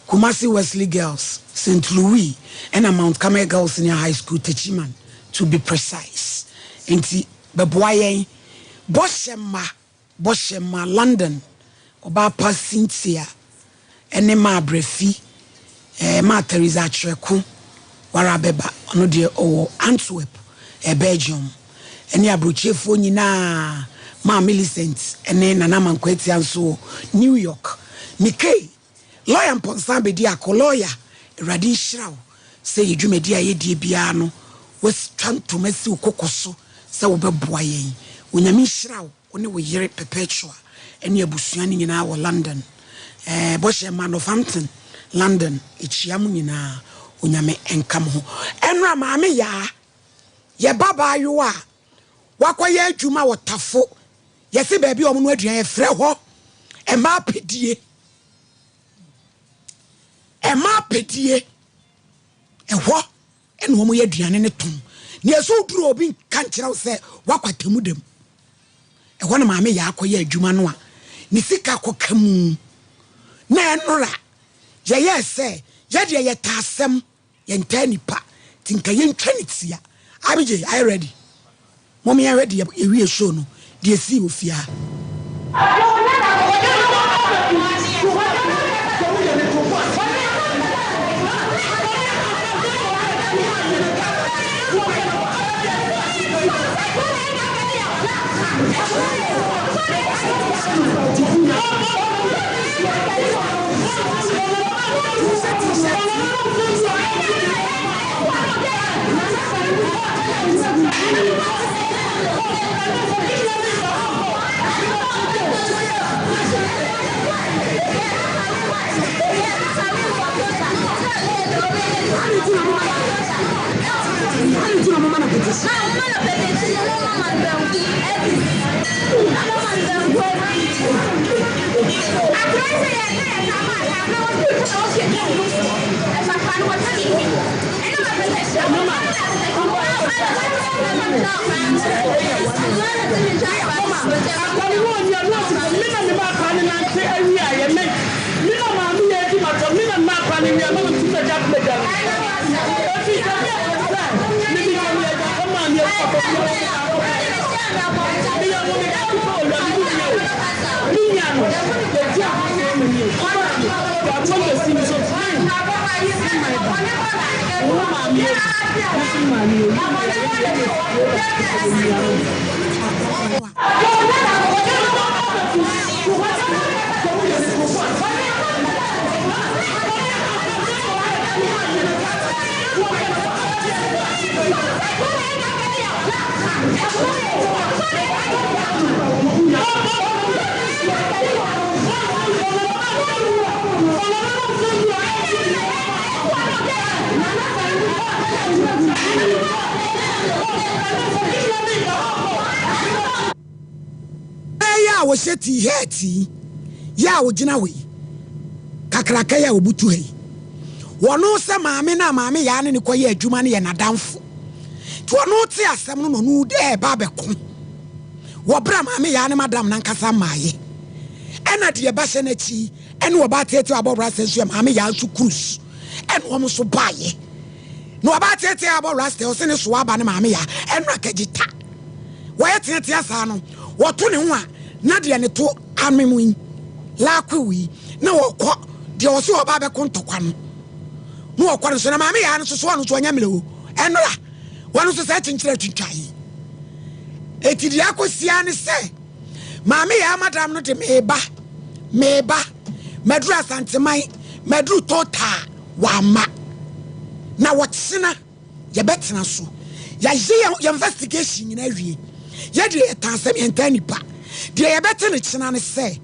Kumasi Wesley Girls, St. Louis, ɛna Mount Carmel Girls Senior High School, Techiman to be precise. Nti bɛboa yɛn. Bɔhyɛ mma, bɔhyɛ mma London, ɔbaa pa Cynthia, ɛne maa Brɛfi, maa Teresa Akyerɛko, wara bɛba, ɔno deɛ ɔwɔ Antwerp, Belgium. Ɛne aburokyefoɔ nyinaa, maa Millicent, ɛne Nana Mankwatia nso wɔ New York. Mikei, lawyer Mpɔnsa bɛdi akɔ lawyer, Awurade nhyira wo sɛ yɛ dwumadi a yɛdie biara no, wɔatwa ntoma si wo koko so sɛ wobɛboa yɛn. Onyame nhyira wo, wo ne wo yere Perpetua ɛne abusua no nyinaa wɔ London. Bɔhyɛ ma Northampton, London, ɛkyia mu nyinaa. Onyame nka mo ho. Ɛnora maame yaa yɛba baayewa a wakɔyɛ adwuma wɔ Tafo, yɛse baabi a ɔmo no aduane yɛfrɛ hɔ ɛma apɛdie, ɛma apɛdie ɛhɔ ɛna wɔn yɛ aduane ne tɔn. Nea ɛsɛ duro obi nka nkyerɛ wo sɛ wakɔ atemu dam ɛhɔ na maame yɛ akɔyɛ adwuma no a ne sika kɔka mu. Na ɛnora yɛyɛ sɛ yɛdeɛ yɛta asɛm, yɛntaa nipa nti nka yɛntwa ne tia. Abigye ayɛ ready, mɔm yɛn ready. Yɛwie show no deɛ esii wɔ fie ha. Akɔni wo ɔnyɛ no ɔsi sɛ mi na mi ma akwa ne nante awi a yɛ me na maame yɛ edi ma tɔ mi na mi ma akwa ne wia na mo ti bɛgya bɛgya no efi sɛ mi yɛ sɛ mi mi yɛ mi yɛ gya kɔ maa mi yɛ kɔ kɔ mi yɛ mi yɛ mo mi ka mi fɔ owia mi mi yɛ o mi nya no yɛ di a mi mi kɔ maa mi yɛ akɔ mi si mi so mi si my ba wo maame yɛ mi si maame yɛ mi yɛ yɛ yɛ yɛ yɛ yɛ. Ɛyɛ a wɔhyɛ tii hɛɛ tii yɛ a wɔgyina hɔ yi kakraka yi a wɔbutu ha yi, wɔno sɛ maame no a maame yaa ne ne kɔyɛ adwuma no yɛ n'adamfo, nti ɔno te asɛm no na ɔno dɛ ɛba abɛko wɔ berɛ a maame yaa ne madam nankasa maayɛ. Ɛna deɛ ɛba hyɛ n'akyi ɛne ɔbaa teete abɔ rasta nso yɛ maame yaa nso cruise, ɛna wɔn nso baayɛ na ɔbaa teete abɔ rasta ɔsɛ ne so aba ne maame yaa. Ɛno akagye ta wɔyɛ teatea saa no, wɔto ne ho a na deɛ ne to amem yi laakwew yi na wɔkɔ deɛ ɔsɛ ɔba abɛko ntɔkwa no na wɔkɔ no so. Na maame yaa no so so ɔno nso ɔnyɛ mmerɛ o. Ɛnora wɔn nso sɛ kyenkyere atwintwa yi eti deɛ akɔsia ne sɛ maame yaa madam no de meeba meeba maduru Asanteman, maduru Total wama na wɔkyena yɛbɛtena so yɛayɛ yɛ investigation nyinaa awie. Yɛdeɛ yɛta asɛm, yɛntaa nipa. Deɛ yɛbɛte ne kyena ne sɛ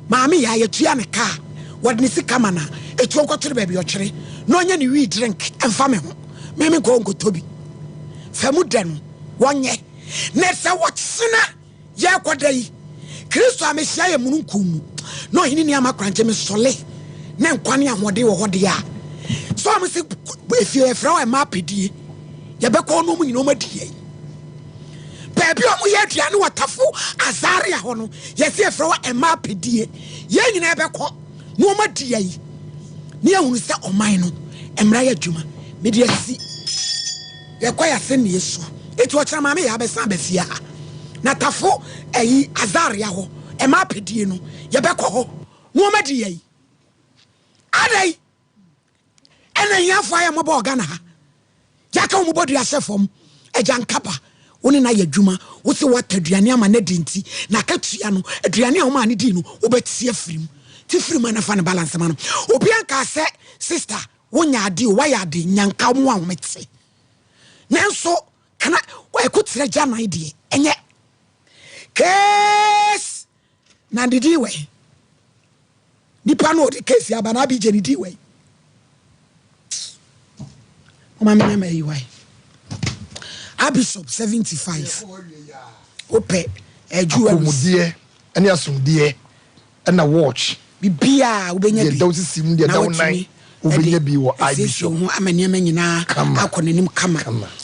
maame yɛ a yɛtua ne kaa, wɔde ne sika ma na ɛtuo nkɔtwere baabi ɔtwere na ɔnyɛ ne wii drink ɛmfa me ho. Meme nkɔ nkɔtɔ bi fa mu dɛ no wɔnyɛ na sɛ wɔkyena yɛkɔda yi Kristo a mehyia yɛ mununkum mu na ɔhene ni ama korankyɛ mesɔle ne nkwa ne ahoɔden wɔ hɔ deɛ a sɛ ɔmo sɛ efie yɛfrɛ wɔ ɛma apɛdie yɛbɛkɔ no ɔmo nyina ɔmo adi yɛn baabi a ɔmo yɛ aduane wɔ Tafo Azaria hɔ no, yɛsɛ yɛfrɛ wɔ ɛma apɛdie, yɛn nyinaa yɛbɛkɔ na ɔmo adi yɛn. Ne yɛahunu sɛ ɔman no mmara yɛ adwuma. Mede asi yɛkɔ yɛ asɛnnie so. Eti ɔkyena maame yɛ abɛsan aba fie ha. Na tafo ayi Azaria hɔ ɛma apɛdie no yɛbɛkɔ hɔ na wɔn adi yɛn. Adɛn ɛna ahiafoɔ ayɛ mmɔbɔ wɔ Ghana ha? Yɛaka wɔn bɔdua ahyɛ fam. Agya Nkaba, wo ne no ayɛ adwuma. Wo se woatɔ aduane ama no adi nti, n'akatua no, aduane a womaa no dii no, wobɛte afiri mu. Te firi mu a na fa ne balance ma no. Obiara nkaa sɛ, Sister, wonyɛ ade o, woayɛ ade, nya nka wo ahomete. Nanso, kana ɛko kyerɛ gyanan deɛ, ɛnyɛ. Case na ne din wɛ. Nipa no ɔde case aba na abigye ne din wɛ. Ɔma me nyama yi wae. Abishop 75. Wopɛ jewelries. Akomudeɛ ne asomdeɛ ɛna watch. Biribiara wobɛnya bi. Deɛ ɛda wo sisi mu, deɛ ɛda wo nan, wobɛnya bi wɔ iBishop. Asiesie wo ho ama nneɛma nyinaa akɔ n'anim kama.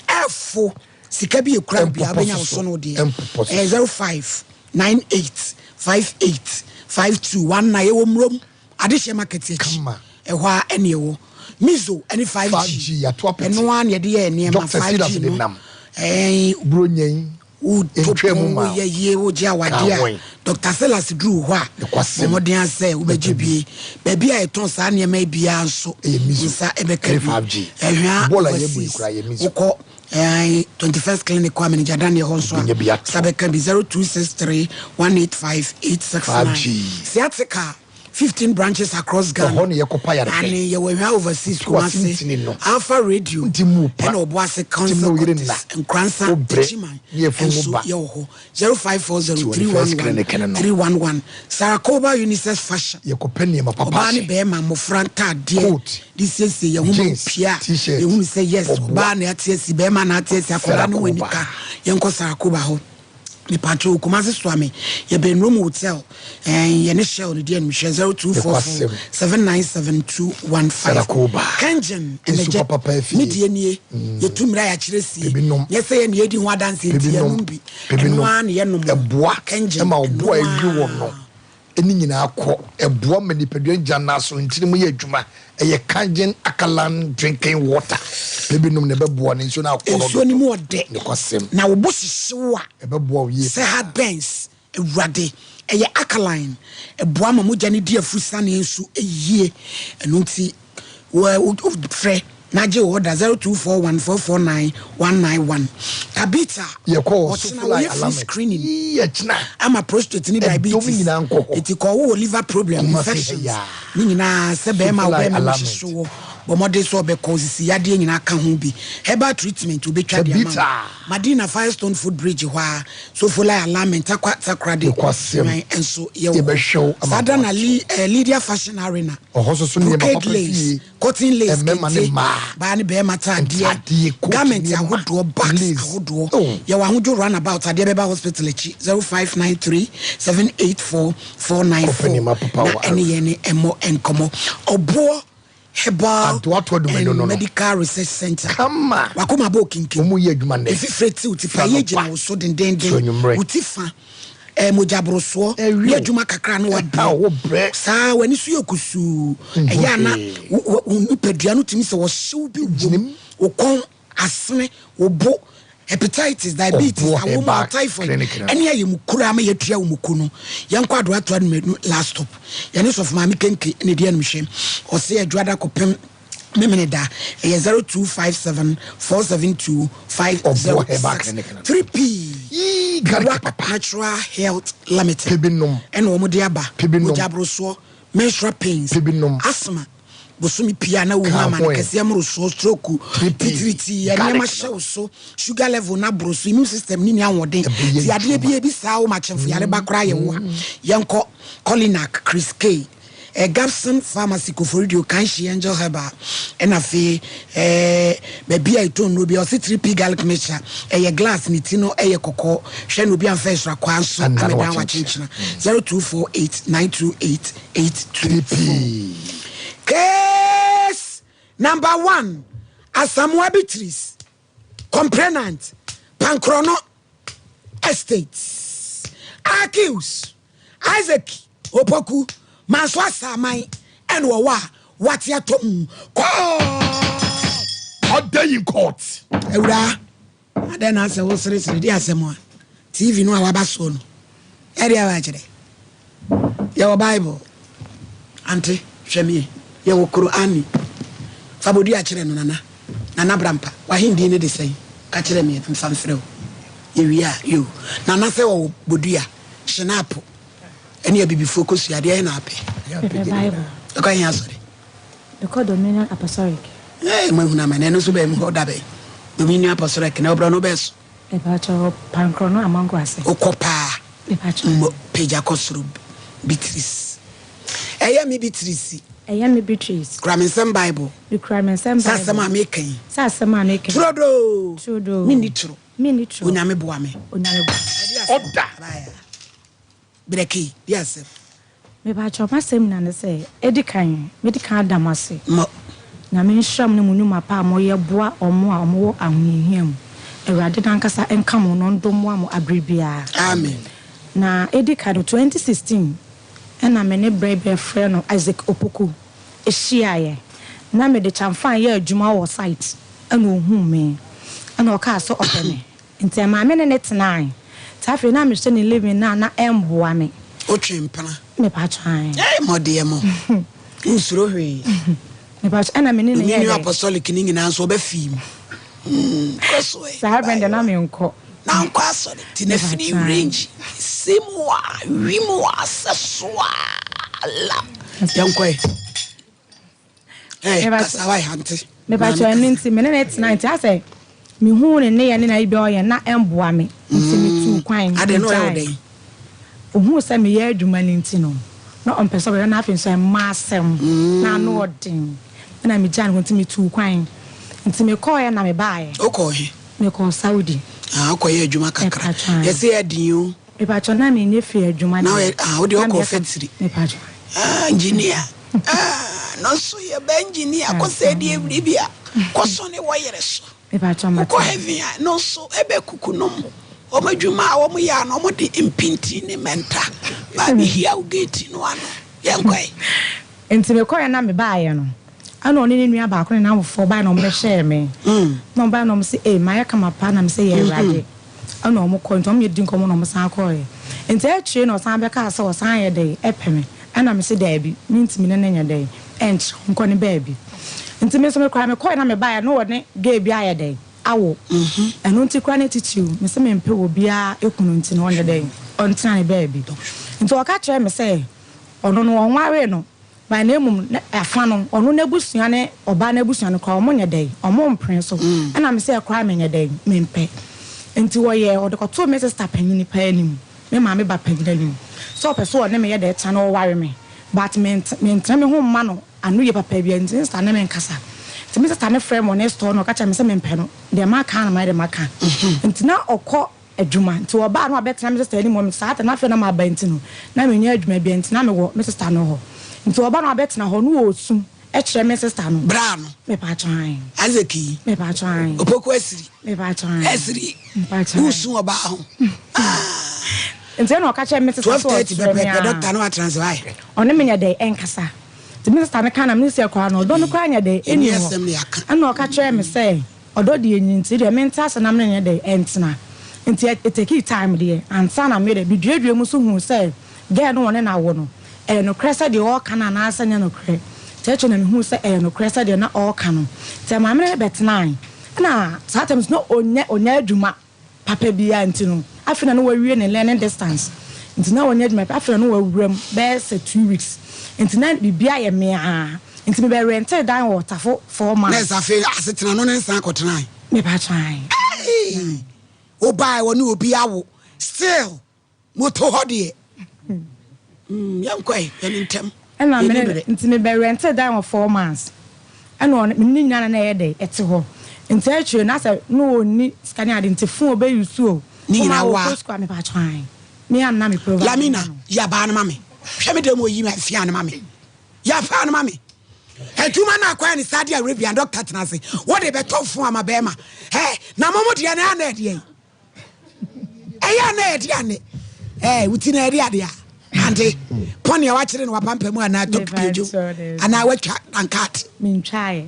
Ɛfo sika bi ekura wo biara wobɛnya wo so no deɛ. Ɛyɛ 05 98 58 52 19 ɛwɔ Murom Adehyeɛ Market akyi. Ɛhɔ ara ɛne ɛwɔ. Mizo ɛne 5G. Ɛno ara na yɛde yɛɛ nneɛma 5G no. Ɛɛ. Buronya yi. Woto pon, woyɛ yie, wogye awadeɛ a, Dɔkta Silas duru hɔ a, bɔ mmɔden ara sɛ wobɛgye bi. Baabi a yɛtɔn saa nneɛma yi biara nso, wo nsa bɛka bi. Ɛhwea Overseas, wokɔ 21st Clinic kɔ a, Manager Daniel hɔ nso a, nsa bɛka bi. 0263 185 869. Sciatica. 15 branches across Ghana. Ɛhɔ na yɛkɔpa yarehwɛ. Ane yɛwɔ Hwa Overseas Nti w'ase Kumasi, ntini no, Alpha Radio wonti mu pa, ɛna Obuasi nti mu Council na wo yere Quarters, nna, Nkoransa, wo brɛ Techiman ne yafunu mu nso ba. yɛwɔ hɔ. 0540 Nti wɔ ne first 311 clinic no no. 311. Sarah Koba Unisex Fashion. Yɛkɔpɛ nneɛma papa Ɔbaa ne ahyɛ. bɛɛma, mmofra ntaadeɛ Coat, de siesie yɛn ho ma jeans, opie a t-shirt, yɛhunu sɛ yes ɔboa. ɔbaa na ate asi, bɛɛma na ate asi, akwadaa Sarah ne ho Koba. anika. Yɛnkɔ Sarah Koba hɔ. Mepakyɛw Kumasi Suame yɛbɛn Rome Hotel ɛn yɛne Shell no di animhwɛ 0244 797 215 Kengen ɛnɛgyɛ me deɛ nie yɛtu mmira yɛakyerɛ sie nyɛ sɛ yɛne yɛdi ho adanseɛ nti yɛnom bi ɛno ara na yɛnom Kengen ɛno ara. Ne nyinaa kɔ. Ɛboa ma nipadua gya no aso ntini mu yɛ adwuma. Ɛyɛ Kangen Alkaline Drinking Water. Pɛ bi nom na ɛbɛboa ne nsuo no akɔ no Nsuo no mu ɔdɛ. Nokwasɛm. Na wo bo hyehye wo a. Ɛbɛboa wo yie Sɛ paa. heartburns, Awurade. Ɛyɛ alkaline. Ɛboa ma mogya no di afurusaneɛ nso yie. Ɛno nti Wo frɛ na gye wo order 0241 449 191. Tabitha, Yɛkɔ ɔkyena Sofolai wɔyɛ free Alamet. screening Yii ɛkyena. ama prostate ne Ɛdɔm diabetes. nyinaa nkɔ hɔ. Eti kɔ wowɔ liver problem, Kumasi ha infections yi ara. ne nyinaa sɛ bɛrima a Sofolai wobɛrima mu Alamet. hyehye wo, bɔ mmɔden sɛ ɔbɛkɔ. Sisi yadeɛ nyinaa ka ho bi. Herbal treatment wobɛtwa de ama wo. Tabitha. Madina Firestone Foot Bridge hɔ ara, Sofolai Alamet, Tarkwa Takoradi Nokwasɛm. Nwan nso yɛwɔ hɔ. Yɛbɛhwɛ wo ama Saa da ho na atɔ Li, eh, Lydia Fashion Arena. Ɔhɔ nso so nneɛma Brocade papa lace, fie, cotton lace, mmarima ne kente, mmaa, baa ne bɛrima ataadeɛ, ntadeɛ, coat, garment nneɛma, ahodoɔ, bags lace. ahodoɔ. Oh. Yɛwɔ Ahodwo runabout, adeɛ bɛba hospital akyi, 0593 784 Kɔpɛ 494 nneɛma papa na wɔ ɛne Arab. yɛn mmɔ nkɔmmɔ. Ɔboɔ Herbal Adoato Adumaino and no no. Medical Research Center. Kama. Wakoma bɔ okinkin. Wɔn yɛ adwuma nnɛ. Efifire tew ti pa Fra yɛ anɔpa. gyina wo so dendenden. Fra anwummerɛ. Wo ti fa. Eh, mogya borosoɔ. Ɛwe Yɛ o. adwuma kakra na wabrɛ. Ɛha wo brɛ. Saa w'ani so yɛ kusuu. Nhu Ɛyɛ a na hwee. wo wo wo nipadua no tumi sɛ wɔhyew bi wom. Gyina mu. Wo kɔn, asene, wo bo, hepatitis, diabetes, Ɔboɔ awɔ mu, Herbal typhoid, Clinic no. ɛne ayamukuro ama yɛatua wo muku no. Yɛnkɔ Adoato Adumainu last stop. Yɛne Sɔfo Maame Kenke na ɛdi animhwɛ. Ɔse Adwoada kɔpem Memeneda. Ɛyɛ 0257 472 Ɔboɔ Herbal 506. Clinic no. 3P Yii, garlic Burak papa. Natural Health Limited Pɛ bi nom. ɛna wɔn de aba. Pɛ bi nom. Mogya aborosoɔ, menstrual pains, Pɛ bi nom. asthma, bosome pii a na wohu Ka amane ho ɛ. kɛseɛ mmorosoɔ, stroke, 3P, titiritii, nneɛma garlic hyɛ no. wo so, sugar level no aboro so, immune system no nni ahoɔden. Ɛbɛyɛ Ti adeɛ adwuma. bi ebi saa wo ma kyɛmfo yare ba koraa yɛ wo a. Yɛnkɔ Colinac, Chris K, eh, Gabson Pharmacy, Koforidua, Kanshi Angel Herbal, ɛna afei eh, baabi a ɛtɔn nnuro bi ɔse 3P garlic mixture, ɛyɛ glass, ne ti no ɛyɛ kɔkɔɔ, hwɛ na obi amfa ɛsoro akwaa nso Ɛnna na amɛdan wakyenkyena. wakyenkyena. 0248 928 824. 3P. Case number one, Asamoah Beatrice, complainant, Pankrono Estates. Accused, Isaac Opoku, Manso Asaman, ɛna ɔwɔ a wate atɔ mu. Kɔɔ! Order in court. Awuraa, adɛn na asɛ woseresere de asɛm a TV no a waba soɔ no ɛde aba akyerɛ? Yɛwɔ Bible. Ante, hwɛ me ɛ. Yɛwɔ Qur'ani. Fa bodua kyerɛ no, Nana. Nana Brampa, w'ahendin no de sɛn? Ka kyerɛ me ɛ na mfa mfrɛ wo. Yɛwie a, yoo. Nana sɛ ɔwɔ bodua, hyenaapo, ɛne abibifoɔ kosua, deɛ na apɛ? Mepɛ Bible. Ɛkɔ he asɔre? Mekɔ Dominion Apostolic. Ee, moahunu amane. Ɛno nso bɛn mu hɔ da bɛn? Dominion Apostolic na ɔbrɛ no bɛɛ so. Mepakyɛw, Pankrɔ no Amango ase. Wokɔ paa. Mepakyɛw. Mmɔ pagya kɔ soro Beatrice. Ɛyɛ me Beatrice. Ɛyɛ me Beatrice. Kura me nsam Bible. Mekura me nsam Bible. Sɛ asɛm a meka yi. Sɛ asɛm a meka yi. Turodoo. Turodoo. Menni toro. Menni toro. Onyame boa me. Onyame boa me. Ɔda. Brɛkei, di asɛm. Mepakyɛw, m'asɛm nyinaa ne sɛ, edi kan, medi kan ada mo ase. Mo. Nyame nhyira mo ne mo nnwuma pa a moyɛ boa wɔn a wɔwɔ ahohiahia mu. Awurade no ankasa nka mo na ɔndɔ mmoa mo abere biara. Amen. Na edi kan no, 2016 ɛna me ne brɛ bi a yɛfrɛ no Isaac Opoku hyiaeɛ. Na mede kyamfan yɛ adwuma wɔ site ɛna ohuu me ɛna ɔkaa sɛ ɔpɛ me. Nti ɛmaa me ne no tenae. Nti afei na mehyɛ ne living no a na ɛmboa me. Wotwe mpena. Mepakyɛ ae. Ei mɔdeɛ mo. Wonsuro hwee. Mepakyɛ ɛna me ne no yɛɛ Dominion dɛn? Apostolic no nyinaa nso ɔbɛ fii mu. Hmm, kɔ so ɛ. Saa berɛ no deɛ na menkɔ. Na nkɔ asɔre. Nti na firi Mepakyɛ ae. range. Si mu a, wi mu a, sɛ so a, la. Yɛnkɔ ɛ. Hey, kasa wa hante. Mepakyɛ ɛno nti me ne ne tena nti asɛ mehu ne nneyɛ ne n'ayi bi ɔyɛ na ɛmboa me nti metuu kwan. Ade no ɔyɛ wo dɛn? Ohuu sɛ meyɛ adwuma no nti no na ɔmpɛ sɛ ɔbɛhwɛ na afei nso ɛmma asɛm na ano ɔden ɛna megyaa no hɔ nti metuu kwan nti mekɔɔɛ na mebaeɛ. Wokɔɔ he? Mekɔɔ Saudi. Ah, wokɔyɛ adwuma kakra. Yɛse ɛden o. Mepakyɛ na menyɛ fie adwuma deɛ. Na ɔyɛ ah wo deɛ ɔkɔ factory. Mepakyɛ. Ah engineer ah no nso yɛ bɛ engineer kɔ sɛ deɛ wuri bi a kɔ sɔ ne wɔ yere so. Mepakyɛ mate. Wokɔ heaven a no nso ɛbɛ kuku nom wɔn adwuma a wɔn yɛ ano wɔn de mpintin ne mɛnta ba bi hia wo gate no ano yɛn kɔ ɛ. Nti mekɔɛ na mebaayɛ no ɛna ɔne ne nua baako ne n'awofoɔ baeɛ na wɔn bɛhwɛɛ me na wɔn baeɛ na wɔn se ee mayɛ kama paa na me sɛ yɛ awurade. Ɛna ɔmo kɔe, nti ɔmo yɛ di nkɔmɔ na ɔmo san kɔeɛ. Nti akyire na ɔsan bɛkaa sɛ ɔsan yɛ dɛn ɛpɛ me, ɛna me se daabi, mentumi ne no nyɛ dɛn ɛnkyerɛ, ɔnkɔ ne baabi. Nti me nso me koraa me kɔeɛ na me baeɛ na ɔne girl bi ayɛ dɛn awo, ɛno nti koraa ne titiriw me se mempɛ obiara kunu nti no ɔnyɛ dɛn ɔntena ne baabi. Nti ɔka kyerɛɛ me sɛ ɔno no ɔnwaree no, But na mmom na afa no ɔno n'abusua ne ɔbaa n'abusua no koraa ɔmo nyɛ dɛn ɔmo mpene so ɛna me sɛ koraa menyɛ dɛn mempɛ nti ɔyɛɛ ɔde kɔtoo me sister panyini paa anim me maame ba panyini anim sɛ ɔpɛ sɛ ɔne me yɛ dɛn tena na ɔware me but mentene me ho mma no ano yie papa biara nti me sister ne me nkasa nti me sister no frɛɛ me wɔ ne store na ɔka kyerɛɛ me sɛ mempɛ no deɛ maka ara na mayɛ dɛn maka nti na ɔkɔ adwuma nti ɔbaa na wabɛtena me sista anim hɔ saa ta na afei na maba nti no na mennya adwuma bia nti na mewɔ me sista no hɔ nti ɔba na wabɛtena hɔ na ɔɔsu kyerɛ me sista no. Bra no. Mepatwɔ ae. Isaac yi. Mepatwɔ ae. Opoku asiri. Mepatwɔ ae. Asiri. Mepatwɔ ae. Wosu ɔbaa ho. Ah. Nti ɛna ɔka kyerɛ me sista sɛ ɔkyerɛ me a. 12:30 pɛpɛpɛ doctor no watena ase wae. Ɔne me nyɛ dɛ ɛnkasa. Nti me sista no ka na me sɛ koraa no ɔdɔ no koraa nyɛ dɛ ɛni hɔ. Ɛna ɔka kyerɛ me sɛ. Ɔdɔ deɛ nyi nti deɛ mente ase na mene nyɛ dɛn ɛntena nti ɛ tekii time deɛ ansa na me dɛ me duadua mu nso huu sɛ girl no wɔne no awo no ɛyɛ nokorɛ sɛ deɛ ɔɔka no anaasɛ nyɛ nokorɛ nti akyire na me huu sɛ ɛyɛ nokorɛ sɛ deɛ na ɔɔka no nti ɛmaa mene no bɛtenae ɛna saa time nso na ɔnyɛ ɔnyɛ adwuma papa biara nti no afei na na wawie ne learning distance nti na ɔnyɛ adwuma afei na na wawura mu bɛyɛ sɛ 2 weeks nti na biribiara yɛ meaa nti me bɛ rentee dan wɔ Tafo 4 months. Nurse afei asetena no ne nsan kɔtenae. Mepa kyɛw. Hey! Wobae wɔ ne obi awo still moto hɔ deɛ. Yɛnkɔ ɛ, yɛne ntɛm. Ɛna Yɛnni me berɛ. Nti me bɛ rentee dan wɔ 4 months ɛna ɔne me ne nyinaa na na ɛyɛ dɛ ɛte hɔ nti akyire na sɛ na ɔnni sika ne ade nti phone ɔbɛ use o. Ne nyinaa Ɔma waa. ɔkɔ sukuu a mepa kyɛw me a na me provide Lamina, ma no. yi abaa no ma me. Hwɛ me dɛm oyi me afia no ma me. Yi afaa no ma me. Adwuma no akɔyɛ ne Saudi Arabia doctor tena ase. Wode bɛtɔ phone ama bɛrima. Ɛ na mo mo deɛ no ɛyɛ na ɛdeɛ yi. Ɛyɛ na ɛde ane. Ɛ wo ti na ɛde ade a. Ante pɔne a wakyere no wapampa mu anaa tɔ piejo anaa watwa ankat. Mentwaeɛ.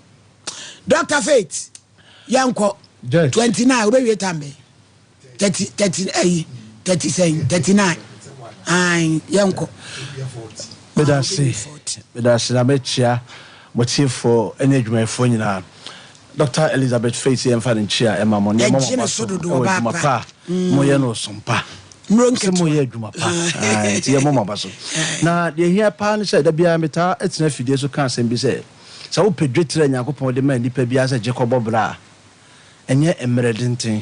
Dr. Faith, yɛnkɔ 29 wobɛwie tam bɛn? 30 30 ayi 30 sɛn 39 ayi yɛnkɔ. Medase, medase na mɛkyia motiefoɔ ne adwumayɛfoɔ nyinaa. Dr. Elizabeth Faith, yɛmfa no nkyia ɛma mo nneɛma Yɛgye mo ne so so dodoɔ ɛwɔ baa adwuma pa. pa a moyɛ no som pa Mmuro sɛ nketewa. Moyɛ adwuma pa. Ae, nti yɛmmɔ mo aba so. Na deɛ hia paa ne sɛ da biara metaa atena afidie so ka asɛm bi sɛ sɛ wopɛ dwetire a Nyankopɔn de ma nnipa biara sɛ gye kɔbɔ bra a, ɛnyɛ mmerɛ denten,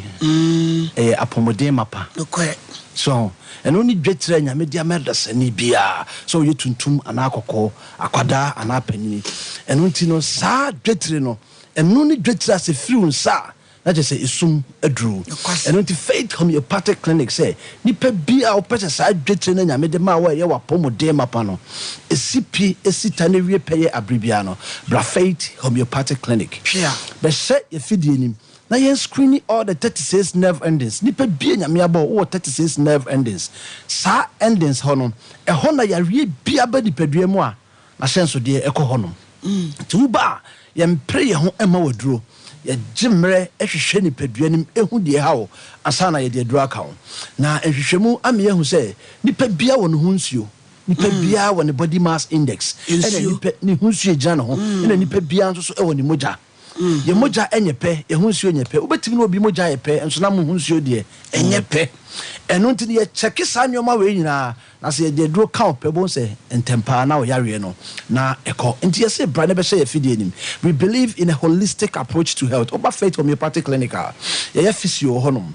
ɛyɛ apɔmuden mapa. Nokorɛ. So ɛno ne dwetire a Nyame de ama dasani biara, sɛ ɔyɛ tuntum anaa kɔkɔɔ, akwadaa anaa panyini. Ɛno nti no, saa dwetire no, ɛno ne dwetire a sɛ firi wo nsa a, na kyerɛ sɛ esum aduru. Nokwasɛm. Ɛno nti Faith Homeopathic Clinic sɛ nipa bi a wopɛ sɛ saa dwetire no Nyame de ma wo a ɛyɛ w'apɔmuden mapa no ɛsi pi, ɛsi ta ne wie pɛyɛ abere biara no, bra Faith Homeopathic Clinic. Pia. Bɛhyɛ yɛfidie nim na yɛn screening all the 36 nerve endings. Nipa bie Nyame abɔ wowɔ 36 nerve endings. Saa endings hɔ no, ɛhɔ na yareɛ bia ba nipadua mu a n'ahyɛnsodeɛ ɛkɔ hɔ nom. Nti woba a, yɛmpere yɛn ho ɛma waduro. Yɛgye mmerɛ ɛhwehwɛ nipadua nim, ɛhu deɛ ɛha wo ansa na yɛde aduro aka wo. Na nhwehwɛmu ama yɛahu sɛ nipa bia wɔ ne ho nsuo. Nipa biara wɔ ne body mass index. Ɛna Nsuo. nipa ne ho nsuo gyina ne ho. Ɛna nipa biara nso so ɛwɔ ne mogya. Yɛn mogya ɛnyɛ pɛ, yɛn ho nsuo nyɛ pɛ. Wobɛtumi ne obi mogya yɛ pɛ, nso na mo ho nsuo deɛ ɛnyɛ pɛ. Ɛno nti no yɛkyɛke saa nneɛma wei nyinaa na sɛ yɛde aduro ka wo pɛ, bohu sɛ ntɛm paa na ɔyareɛ no na ɛkɔ. Nti yɛsɛ bra ne bɛhyɛ yɛ fidie anim. We believe in a holistic approach to health. Woba Faith Homeopathic Clinic a, yɛyɛ physio wɔ hɔnom,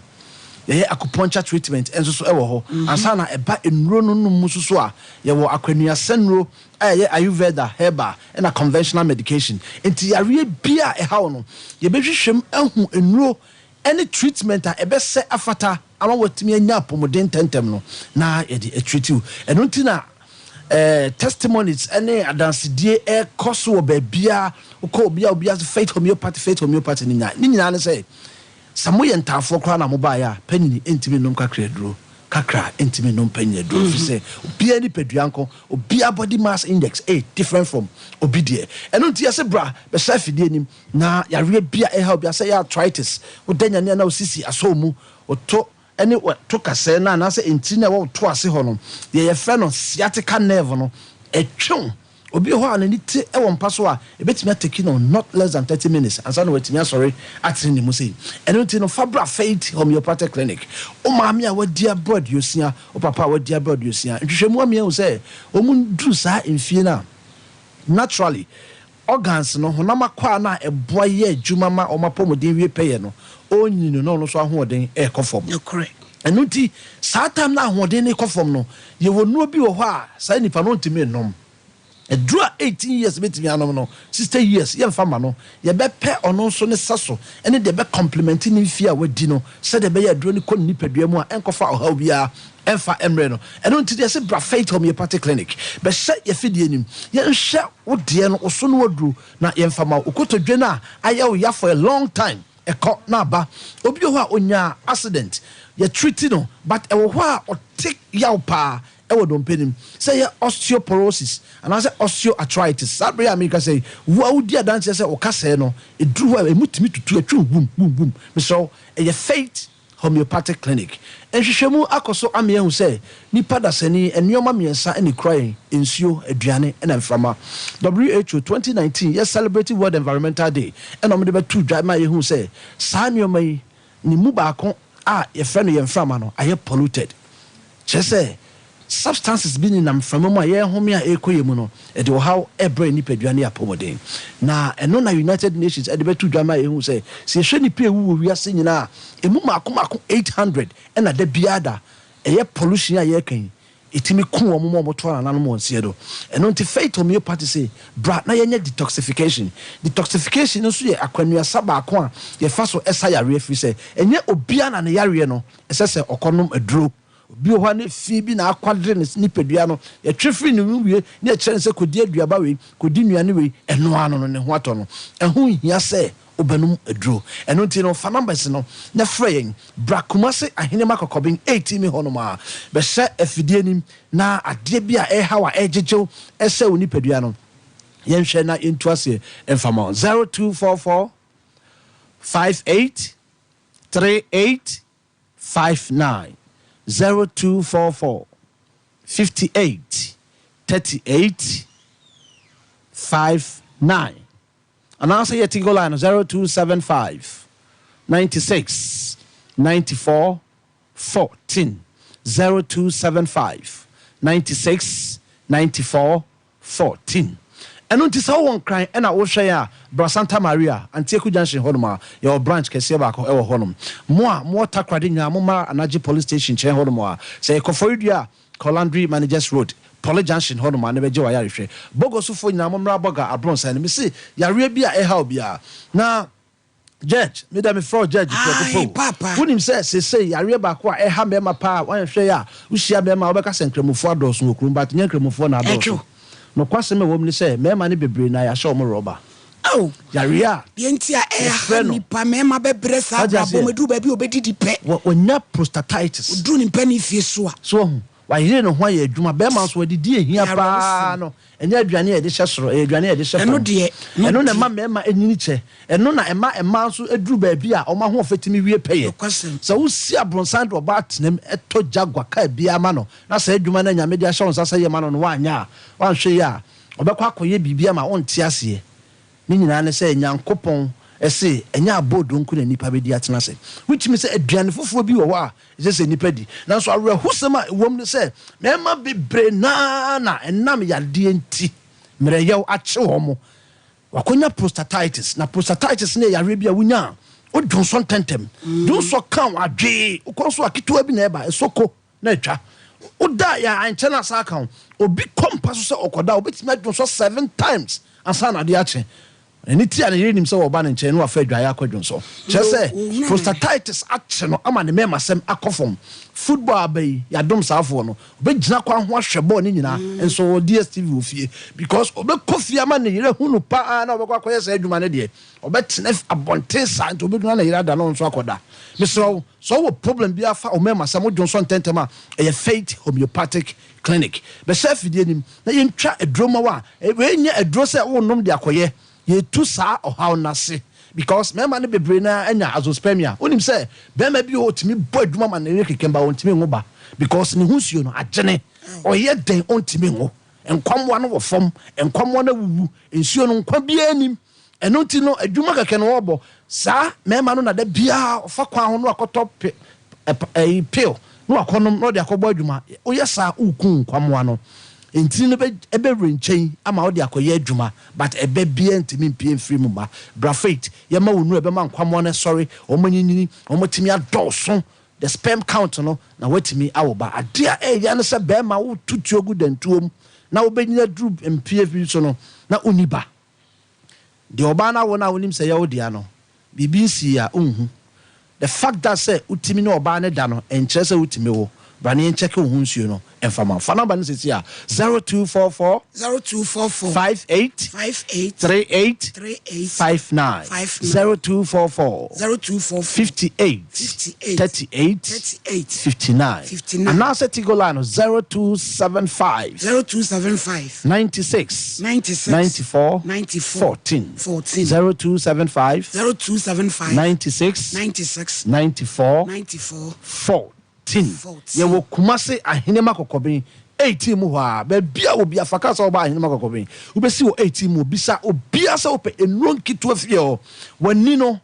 yɛyɛ acupuncture treatment nso so ɛwɔ hɔ. Ansa na ɛba nnuro no nom mu nso so a, yɛwɔ akwanuasɛ nnuro a ɛyɛ Ayurveda, herbal ɛna conventional medication. Nti yareɛ bi a ɛhaw no, yɛbɛhwehwɛm ahu nnuro ɛne treatment a ɛbɛsɛ afata ama wɔatumi anya apɔmuden ntɛntɛm no na yɛde atreat wo. Ɛno nti na testimonies ɛne adansedie ɛkɔ so wɔ baabiara. Wokɔ obi a obi ase Faith Homeopathy, Faith Homeopathy ne nyinaa ne nyinaa ne sɛ sɛ moyɛ ntaafoɔ koraa na mobaeɛ a, panyini ntumi nnom kakra aduro, kakra ntumi nnom panyin aduro, fi sɛ obiara nipadua nko, obiara body mass index ɛyɛ different from obi deɛ. Ɛno nti yɛsɛ bra bɛhyɛ afidie anim na yareɛ bi a ɛha obi asɛ yɛ arthritis, woda nyane na wosisi asɔ mu, woto ɛne wɔto kasɛɛ no anaasɛ ntiri no a ɛwɔ woto ase hɔ no, deɛ yɛfrɛ no sciatica nerve no ɛtwew. Obi wɔ hɔ a n'ani te ɛwɔ mpa so a, ebɛtumi atake no not less than 30 minutes ansa na watumi asɔre atene ne mu sei. Ɛno nti no, fa bra Faith Homeopathic Clinic. Wo maame a wadi abɔ 60, wo papa a wadi abɔ 60, nhwehwɛmu amia hu sɛ wɔn duru saa mfie no a, naturally organs no, honam akwaa no a ɛboa yɛ adwuma ma wɔn apɔmuden wie pɛyɛ no, ɔnyini no na ɔno nso ahoɔden ɛrekɔ fam. Nokorɛ. Ɛno nti saa time no ahoɔden no kɔ fam no, yɛwɔ nnuro bi wɔ hɔ a saa nipa no ntumi nnom. Aduro a 18 years bɛtumi anom no, 60 years yɛmfa ma no. Yɛbɛpɛ ɔno nso ne sa so ɛne deɛ bɛ complement ne mfie a wadi no, sɛdeɛ ɛbɛyɛ aduro no kɔ ne nipadua mu a ɛnkɔfa ɔhaw biara ɛmfa mmerɛ no. Ɛno nti deɛ sɛ bra Faith Homeopathic Clinic, bɛhyɛ yɛfidie nim, yɛnhwɛ wo deɛ no wo so no waduro na yɛmfa ma wo. Wokotodwe no a ayɛ wo ya for a long time, ɛkɔ na aba. Obi wɔ hɔ a onya accident, yɛtreat no, but ɛwɔ hɔ a ɔte yaw paa ɛwɔ dompe nim, sɛ yɛ osteoporosis anaasɛ osteoarthritis. Saa bere a meka sɛ wo a wodi adanseɛ sɛ wo kasɛɛ no ɛduru hɔ a ɛmu tumi tutu atwi wum wum wum, mesrɛ wo, ɛyɛ Faith Homeopathic Clinic. Nhwehwɛmu akɔ so ama yɛahu sɛ nipa dasani, nneɛma mmiɛnsa ne kura yɛn: nsuo, aduane ɛna mframa. WHO 2019 yɛ celebrate World Environmental Day ɛna wɔde bɛto dwa ma yɛhu sɛ saa nneɛma yi ne mu baako a yɛfrɛ no yɛn mframa no ayɛ polluted, kyerɛ sɛ substances bi nenam mframa mu a yɛhome a ɛrekɔ yɛ mu no, ɛde ɔhaw ɛbrɛ nipadua ne apɔmuden. Na ɛno na United Nations ɛde bɛto dwa ma yɛhu sɛ sɛ yɛhwɛ nipa ewu wɔ wiase nyinaa, emu mmaako mmaako 800 ɛna da biara da ɛyɛ pollution a yɛreka yi ɛtumi ku wɔn mu a wɔto anananom wɔn nseɛ do. Ɛno nti Faith Homeopathy sɛ bra na yɛnyɛ detoxification. Detoxification nso yɛ akwanuasa baako a yɛfa so ɛsa yareɛ, firi sɛ ɛnyɛ obiara na ne yareɛ no ɛsɛ sɛ ɔkɔnom aduro. Obi wɔ hɔ a ne fi bi na akwadere ne nipadua no, yɛtwe firi ne mu wie ne yɛkyerɛ no sɛ kɔdi aduaba wei, kɔdi nnuane wei, ɛno ano no ne ho atɔ no. Ɛho nhia sɛ wobɛnom aduro. Ɛno nti no, fa numbers no na frɛ yɛn. Bra Kumasi Ahenema Kɔkɔben 18 mi hɔnom a, bɛhyɛ afidie nim na adeɛ bi a ɛrehaw a ɛregyegyew ɛsɛ wo nipadua no, yɛnhwɛ na yɛntu aseɛ mfa ma wo. 0244 58 38 59 0244 58 38 59 anaasɛ yɛ Tigo line 0275 96 94 14 0275 96 94 14. Ɛno nti sɛ wowɔ Nkran ɛna wohwɛ yɛn a, bra Santa Maria Antieku Junction hɔnom a yɛwɔ branch kɛseɛ baako ɛwɔ hɔnom. Mo a mowɔ Takoradi nyinaa, mommra Anagye Police Station nkyɛn hɔnom a sɛ yɛ Kɔfɔredua a, Kɔlandri Managers Road, Poly Junction hɔnom a na bɛgye w'ayarehwɛ. Bogosofoɔ nyinaa mommra Bɔga Abrɔnsan no. Mese yareɛ bi a ɛha obiara na Judge, me dɛ mefrɛ wo Judge prɛko pɛ Ae, o. paapa. Wonim sɛ seesei yareɛ baako a ɛha mmarima paa a woanhwɛ yɛ a wohyia mmarima a wobɛka sɛ Nkramofoɔ adɔɔso wɔ kurom but nyɛ Nkramofoɔ na adɔɔso. Ɛtwo. Nokwasɛm a ɛwɔ mu ne sɛ mmarima no bebree na yɛahyɛ wɔn rɔba. Ao, Yareɛ a deɛ nti a ɛha yɛfrɛ no nnipa mmarima bɛbrɛ saa Wate abrabɔ aseɛ? mu, ɛduru baabi a ɔbɛdidi pɛ. Wanya prostatitis. Ɔduru ne mpanin fie so a. So wahu? Wayere ne ho ayɛ adwuma. Barima nso, adidi a ɛhia Ɛyɛ paa awerɛhosɛm. no, ɛnyɛ aduane a yɛde hyɛ soro, ɛyɛ aduane a yɛde hyɛ Ɛno fam. deɛ, ɛno Ɛno na deɛ. ɛma mmarima nyini kyɛ. Ɛno na ɛma mmaa nso duru baabi a wɔn ahoɔfɛ tumi wie pɛyɛ. Nokwasɛm. Sɛ wosi abronsan de ɔbaa tenam, tɔ Jaguar kaa biara ma no, na saa adwuma no a Nyame de ahyɛ wo nsa sɛ yɛ ma no no woanyɛ a, woanhwɛ yie a, ɔbɛkɔ akɔyɛ biribi ama wonte aseɛ. Ne nyinaa ne sɛ Nyankopɔn se ɛnyɛ aboodoo nko na nnipa bɛdi atena ase. Wotumi sɛ aduane foforɔ bi wɔ hɔ a ɛsɛ sɛ nnipa di. Nanso awerɛhosɛm a ɛwom ne sɛ mmarima bebree no ara na ɛnam yadeɛ nti mmerɛyɛw akye wɔn. Wɔakɔnya prostatitis. Na prostatitis no yɛ yareɛ bi a wonya a, wodwonsɔ ntɛmntɛm. Dwonsɔ ka wo adwee, wokɔ nso a ketewa bi na ɛba, ɛsɔ ko na atwa. Woda yɛ a ankyɛ na asa aka wo. Obi kɔ mpa so sɛ ɔkɔda a, obetumi adwonsɔ seven times ansa na ade akye. N'ani te a ne yere nim sɛ ɔreba ne nkyɛn na wafa adwaeɛ akɔ dwonsɔ. Kyerɛ sɛ, prostatitis akye no ama ne mmɛɛmasɛm akɔ fam. Football aba yi, yɛadom saa foɔ no. Ɔbɛgyina kwan ho ahwɛ bɔɔl no nyinaa, nso ɔwɔ DSTV wɔ fie. Because ɔbɛkɔ fie ama ne yere ahu no paa na ɔbɛkɔ akɔyɛ saa adwuma no deɛ, ɔbɛtena abɔnten saa nti ɔbɛduru na ne yere ada na ɔno nso akɔda. Mesrɛ wo, Sɛ wowɔ problem biara fa wo mɛma sɛ mo dwonsɔ ntɛntɛm a, ɛyɛ Faith Homeopathic Clinic. Bɛhyɛ afidie no mu na yɛntwa aduro ma wo a, wei nyɛ aduro sɛ worenom de akɔyɛ, yɛretu saa ɔhaw no ase because mmarima no bebree no ara anya azoospermia. Wonim sɛ barima bi wɔ hɔ ɔtumi bɔ adwuma ma ne yere kekɛ but ɔntumi nwo ba because ne ho nsuo no agyene, ɔyɛ dɛn ɔntumi nwo. Nkwammoa no wɔ fam, nkwammoa no awuwu, nsuo no nkwa biara nnim. Ɛno nti no, adwuma kɛkɛ na wɔbɔ. Saa mmarima no na da biara ɔfa kwan ho na wakɔtɔ pe, ɛp, ɛyi, pill na wakɔnom na ɔde akɔbɔ adwuma. Woyɛ saa a, woreku nkwammoa no. Ntini no bɛ, ɛbɛwere nkyɛn ama wode akɔyɛ adwuma, but ɛbɛ biara ntumi mpue mfiri mu mma. Bra Faith, yɛma wo nnuru a ɛbɛma nkwammoa no asɔre, wɔanyinyin, wɔatumi adɔɔso, the sperm count no, na woatumi awo ba. Adeɛ a ɛyɛ ne sɛ barima woto tuo gu dantuo mu na wobɛnyini aduru mfeɛ bi so no, na wonni ba. Deɛ ɔbaa no awo no a wonim sɛ ɛyɛ wo dea no, biribi nsii a wonhu. The fact that sɛ wotumi ne ɔbaa no da no nkyerɛ sɛ wotumi wo. Bra na yɛnkyɛke wo ho nsuo no mfa ma wo. Fa number no seesei a, 0244 0244 58 58 38 38 59 59 0244 0244 58 58 38 38 59 59 anaasɛ Tigo line no 0275 0275 96 96 94 94 14 14 0275 0275 96 96 94 94 14 14. Yɛwɔ Kumase Ahenema Kɔkɔben 18 mu hɔ a, baabi a obi afa kaa sɛ wɔba Ahenema Kɔkɔben, wobɛsi wɔ 18 mu. Bisa obiara sɛ wopɛ nnuro nketewa fie hɔ. W'ani no,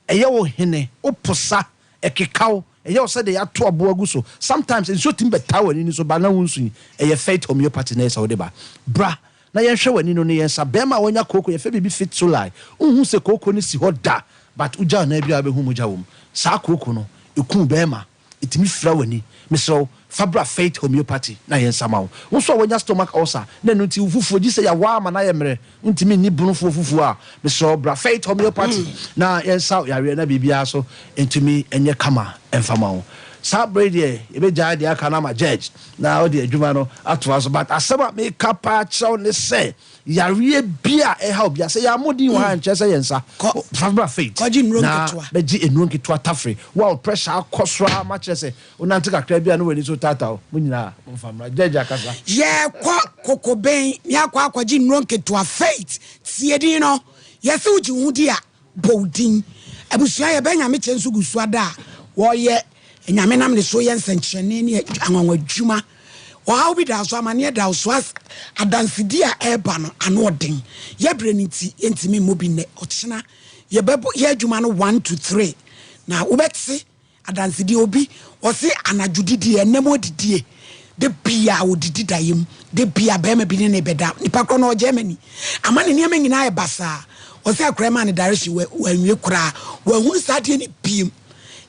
ɛyɛ wo hene, woposa, ɛkeka wo, ɛyɛ wo sɛdeɛ yɛato aboɔ agu so. Sometimes nsuo tumi bɛtaa w'ani no so ba na wonsu yi, ɛyɛ Faith Homeopathy na ɛyɛ sɛ wode ba. Bra na yɛnhwɛ w'ani no ne yɛn nsa. Bɛrima a wanya kooko, yɛfrɛ biribi fitsoli. Wonhu sɛ kooko no si hɔ da but wogya wo nan bi a wobɛhu mogya wɔ mu. Saa kooko no, ɛku bɛrima. Ɛtumi fira w'ani. Mesrɛ wo, fa bra Faith Homeopathy na yɛnsa ma wo. Wo nso a woanya stomach ulcer na ɛno nti wo fufuo gye sɛ yɛawa ama no ayɛ mmerɛ, wontumi nni bonofoɔ fufuo a, mesrɛ wo bra Faith Homeopathy na yɛnsa wo yareɛ na biribiara nso ntumi nyɛ kama mfa ma wo. Saa berɛ yi deɛ yɛbɛgyae deɛ aka no ama Judge na ɔde adwuma no atoa so but asɛm a meka paa kyerɛ wo ne sɛ, Yareɛ bi a ɛha obi a sɛ yɛammɔ din wɔ ha nkyerɛ sɛ yɛn nsa. Kɔ. Fa bra Faith Kɔgye nnuro na nketewa. bɛgye nnuro nketewa tafere. Wo a wo pressure akɔ soro ara ma kyerɛ sɛ wonante kakra bi a na w'ani so retaataa wo. Mo nyinaa momfa mmra. Judge akasa. Yɛrekɔ Kokoben na yɛakɔ akɔgye nnuro nketewa. Faith, tie din no. Yɛse wogye wo ho di a, bɔ wo din. Abusua yɛbɛn Nyamekyɛ nso gu so ada a wɔyɛ Nyame nam ne so yɛ nsɛnkyerɛnne ne anwanwa dwuma. Ɔhaw bi da so, amaneɛ da so, as adansedi a ɛreba no ano ɔden. Yɛ berɛ no nti yɛntumi mmɔ bi nnɛ, ɔkyena yɛbɛbɔ yɛ adwuma no one to three na wobɛte Adansedie, Obi ɔse anadwo didie, ɛnɛ mu adidie, da biaa ɔdidi daeɛ mu, da biaa barima bi ne no bɛda, nipa korɔ no ɔwɔ Germany, ama ne nneɛma nyinaa ayɛ basaa, ɔse akora yi maa no direction, wanwie koraa, wanhunu saa adeɛ no biem,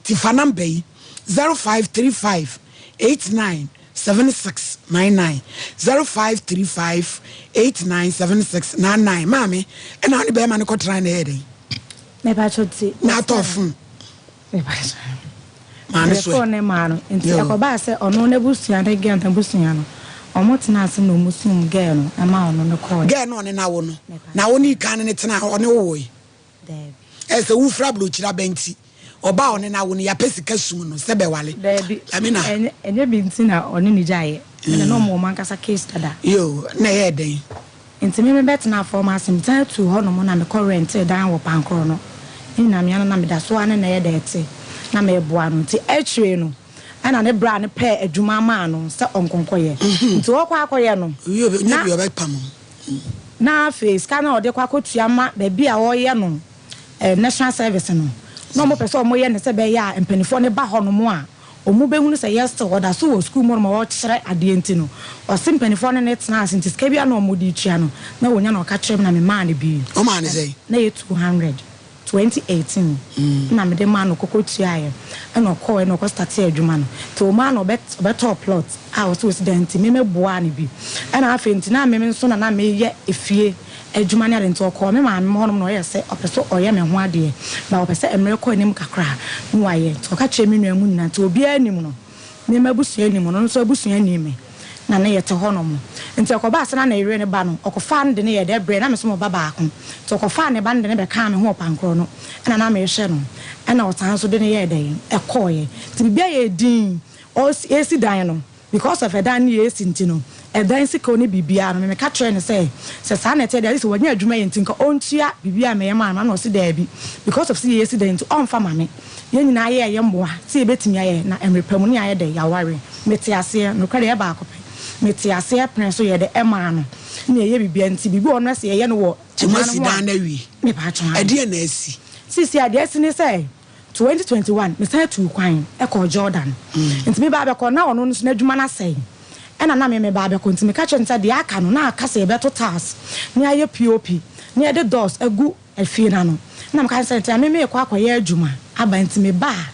nti fa number yi, 0535 89 7699, 0535 89 7699, maame, ɛna wo ne barima no kɔtrae na ɛyɛɛ dɛn? Mepakyɛw ti. Na atɔ fon. Maame so ɛ. Mefoo ne maa no nti ɛkɔbaa sɛ ɔno n'abusua ne girl n'abusua no ɔmo tenaa ase na ɔmo sum girl no ɛma ɔno no kɔɔɛ. Girl no ɔne no awo no na wo ne kan ne no tenaa hɔ ɔne wo woe? Daabi. Ɛɛ sɛ wo firi abrokyire aba nti ɔbaa a ɔne no awo no yapɛ sika sum no sɛ bɛwale. Daabi Lamina. ɛnyɛ ɛnyɛ me nti na ɔne no gyaeɛ me ne no ɔmo wɔ ɔmo ankasa case dada. Yoo na ɛyɛɛ dɛn? Ntsi me mebɛtsenaa fɔm ase, mesan tuu hɔnom na mekɔ rɛntsee dan wɔ Pankor no. Ne nyinamea no na meda so ara ne no yɛ dɛ tse, na meboa no. Ntsi ekyir no nna ne bra no pɛɛ edwuma maa no sɛ ɔnkɔnkɔyɛ. Ntsi ɔkɔ akɔyɛ no, na na afei sika no a ɔdze kɔ akɔtua ma beebi a ɔreyɛ no national service no, na wɔpɛ sɛ wɔyɛ no sɛ ɛbɛyɛ a mpanimfoɔ no ba hɔnom a, Ɔmo bɛhunu sɛ yɛ still ɔda so wɔ sukuu mu hɔ nom a ɔkyerɛ adeɛ nti no ɔse mpaninfoɔ ne no tenaa ase nti sika biara na ɔmo de tua no na ɔnya na ɔka kyerɛ me na me maa no bi. Womaa no sɛn? Na ɛyɛ 200, 2018 na mede maa no ɔkɔkɔ tuaeɛ ɛna ɔkɔɔɛ na ɔkɔ startee adwuma no nti ɔmaa no ɔbɛ ɔbɛtɔɔ plot a ɔse ɔsi dan nti me me boaa no bi ɛna afei nti na me nso na na meyɛ efie adwuma ne ade nti ɔkɔɔ me maame hɔnom na ɔyɛɛ sɛ ɔpɛ sɛ ɔyɛ me ho adeɛ but ɔpɛ sɛ mmerɛ kɔ anim kakra a na wayɛ nti ɔka kyerɛɛ me nua mu nyinaa nti obiara nim no me m'abusua nim no ɔno nso abusua nim me na ne yɛte hɔnom nti ɛkɔbaa sɛ na ne yere no ba no ɔkɔfaa no de no yɛɛ dɛ brɛɛ na me nso mewɔ ba baako nti ɔkɔfaa ne ba no de no bɛkaa me ho wɔ pankorɔ no ɛna na mehwɛ no ɛna ɔsan nso de no yɛɛ dɛn ɛkɔɔeɛ nti biribiara yɛɛ dinn ɔresi dan no Because of ɛdan no yɛresi nti no, ɛdan sika o ne biribiara no, me meka kyerɛɛ no sɛ, sɛ saa na ɛteɛ deɛ, agye sɛ wanya adwuma yɛ nti nka ɔntua biribiara a meyɛ maa no, ɛna ɔse daabi, because of sɛ yɛresi dan nti ɔmfa ma me. Yɛn nyinaa yɛɛ yɛn mmoa sɛ yɛbɛtumi ayɛ, na mmerɛ pa mu no yɛayɛ dɛ, yɛaware. Mete aseɛ, nokorɛ deɛ ɛyɛ baako pɛ, mete aseɛ pene so yɛ dɛ ɛmaa no, na yɛyɛ biribiara nti biribi wɔ hɔ no na sɛ yɛyɛ no wɔ Nti ɛdan moasi no ho a, dan no awie? mepatwo aane. Ɛdeɛn na asi? Seesei a deɛ asi ne sɛ, 2021, mesan tuu kwan kɔɔ Jordan. Nti meba abɛkɔ, na ɔno nso n'adwuma no asɛe. Ɛna na me meba abɛkɔ, nti meka kyerɛɛ no sɛ deɛ aka no, na aka sɛ yɛbɛto tiles na yɛayɛ POP na yɛde doors agu afie no ano. Ɛna meka kyerɛɛ no sɛ nti na me merekɔ akɔyɛ adwuma aba, nti meba a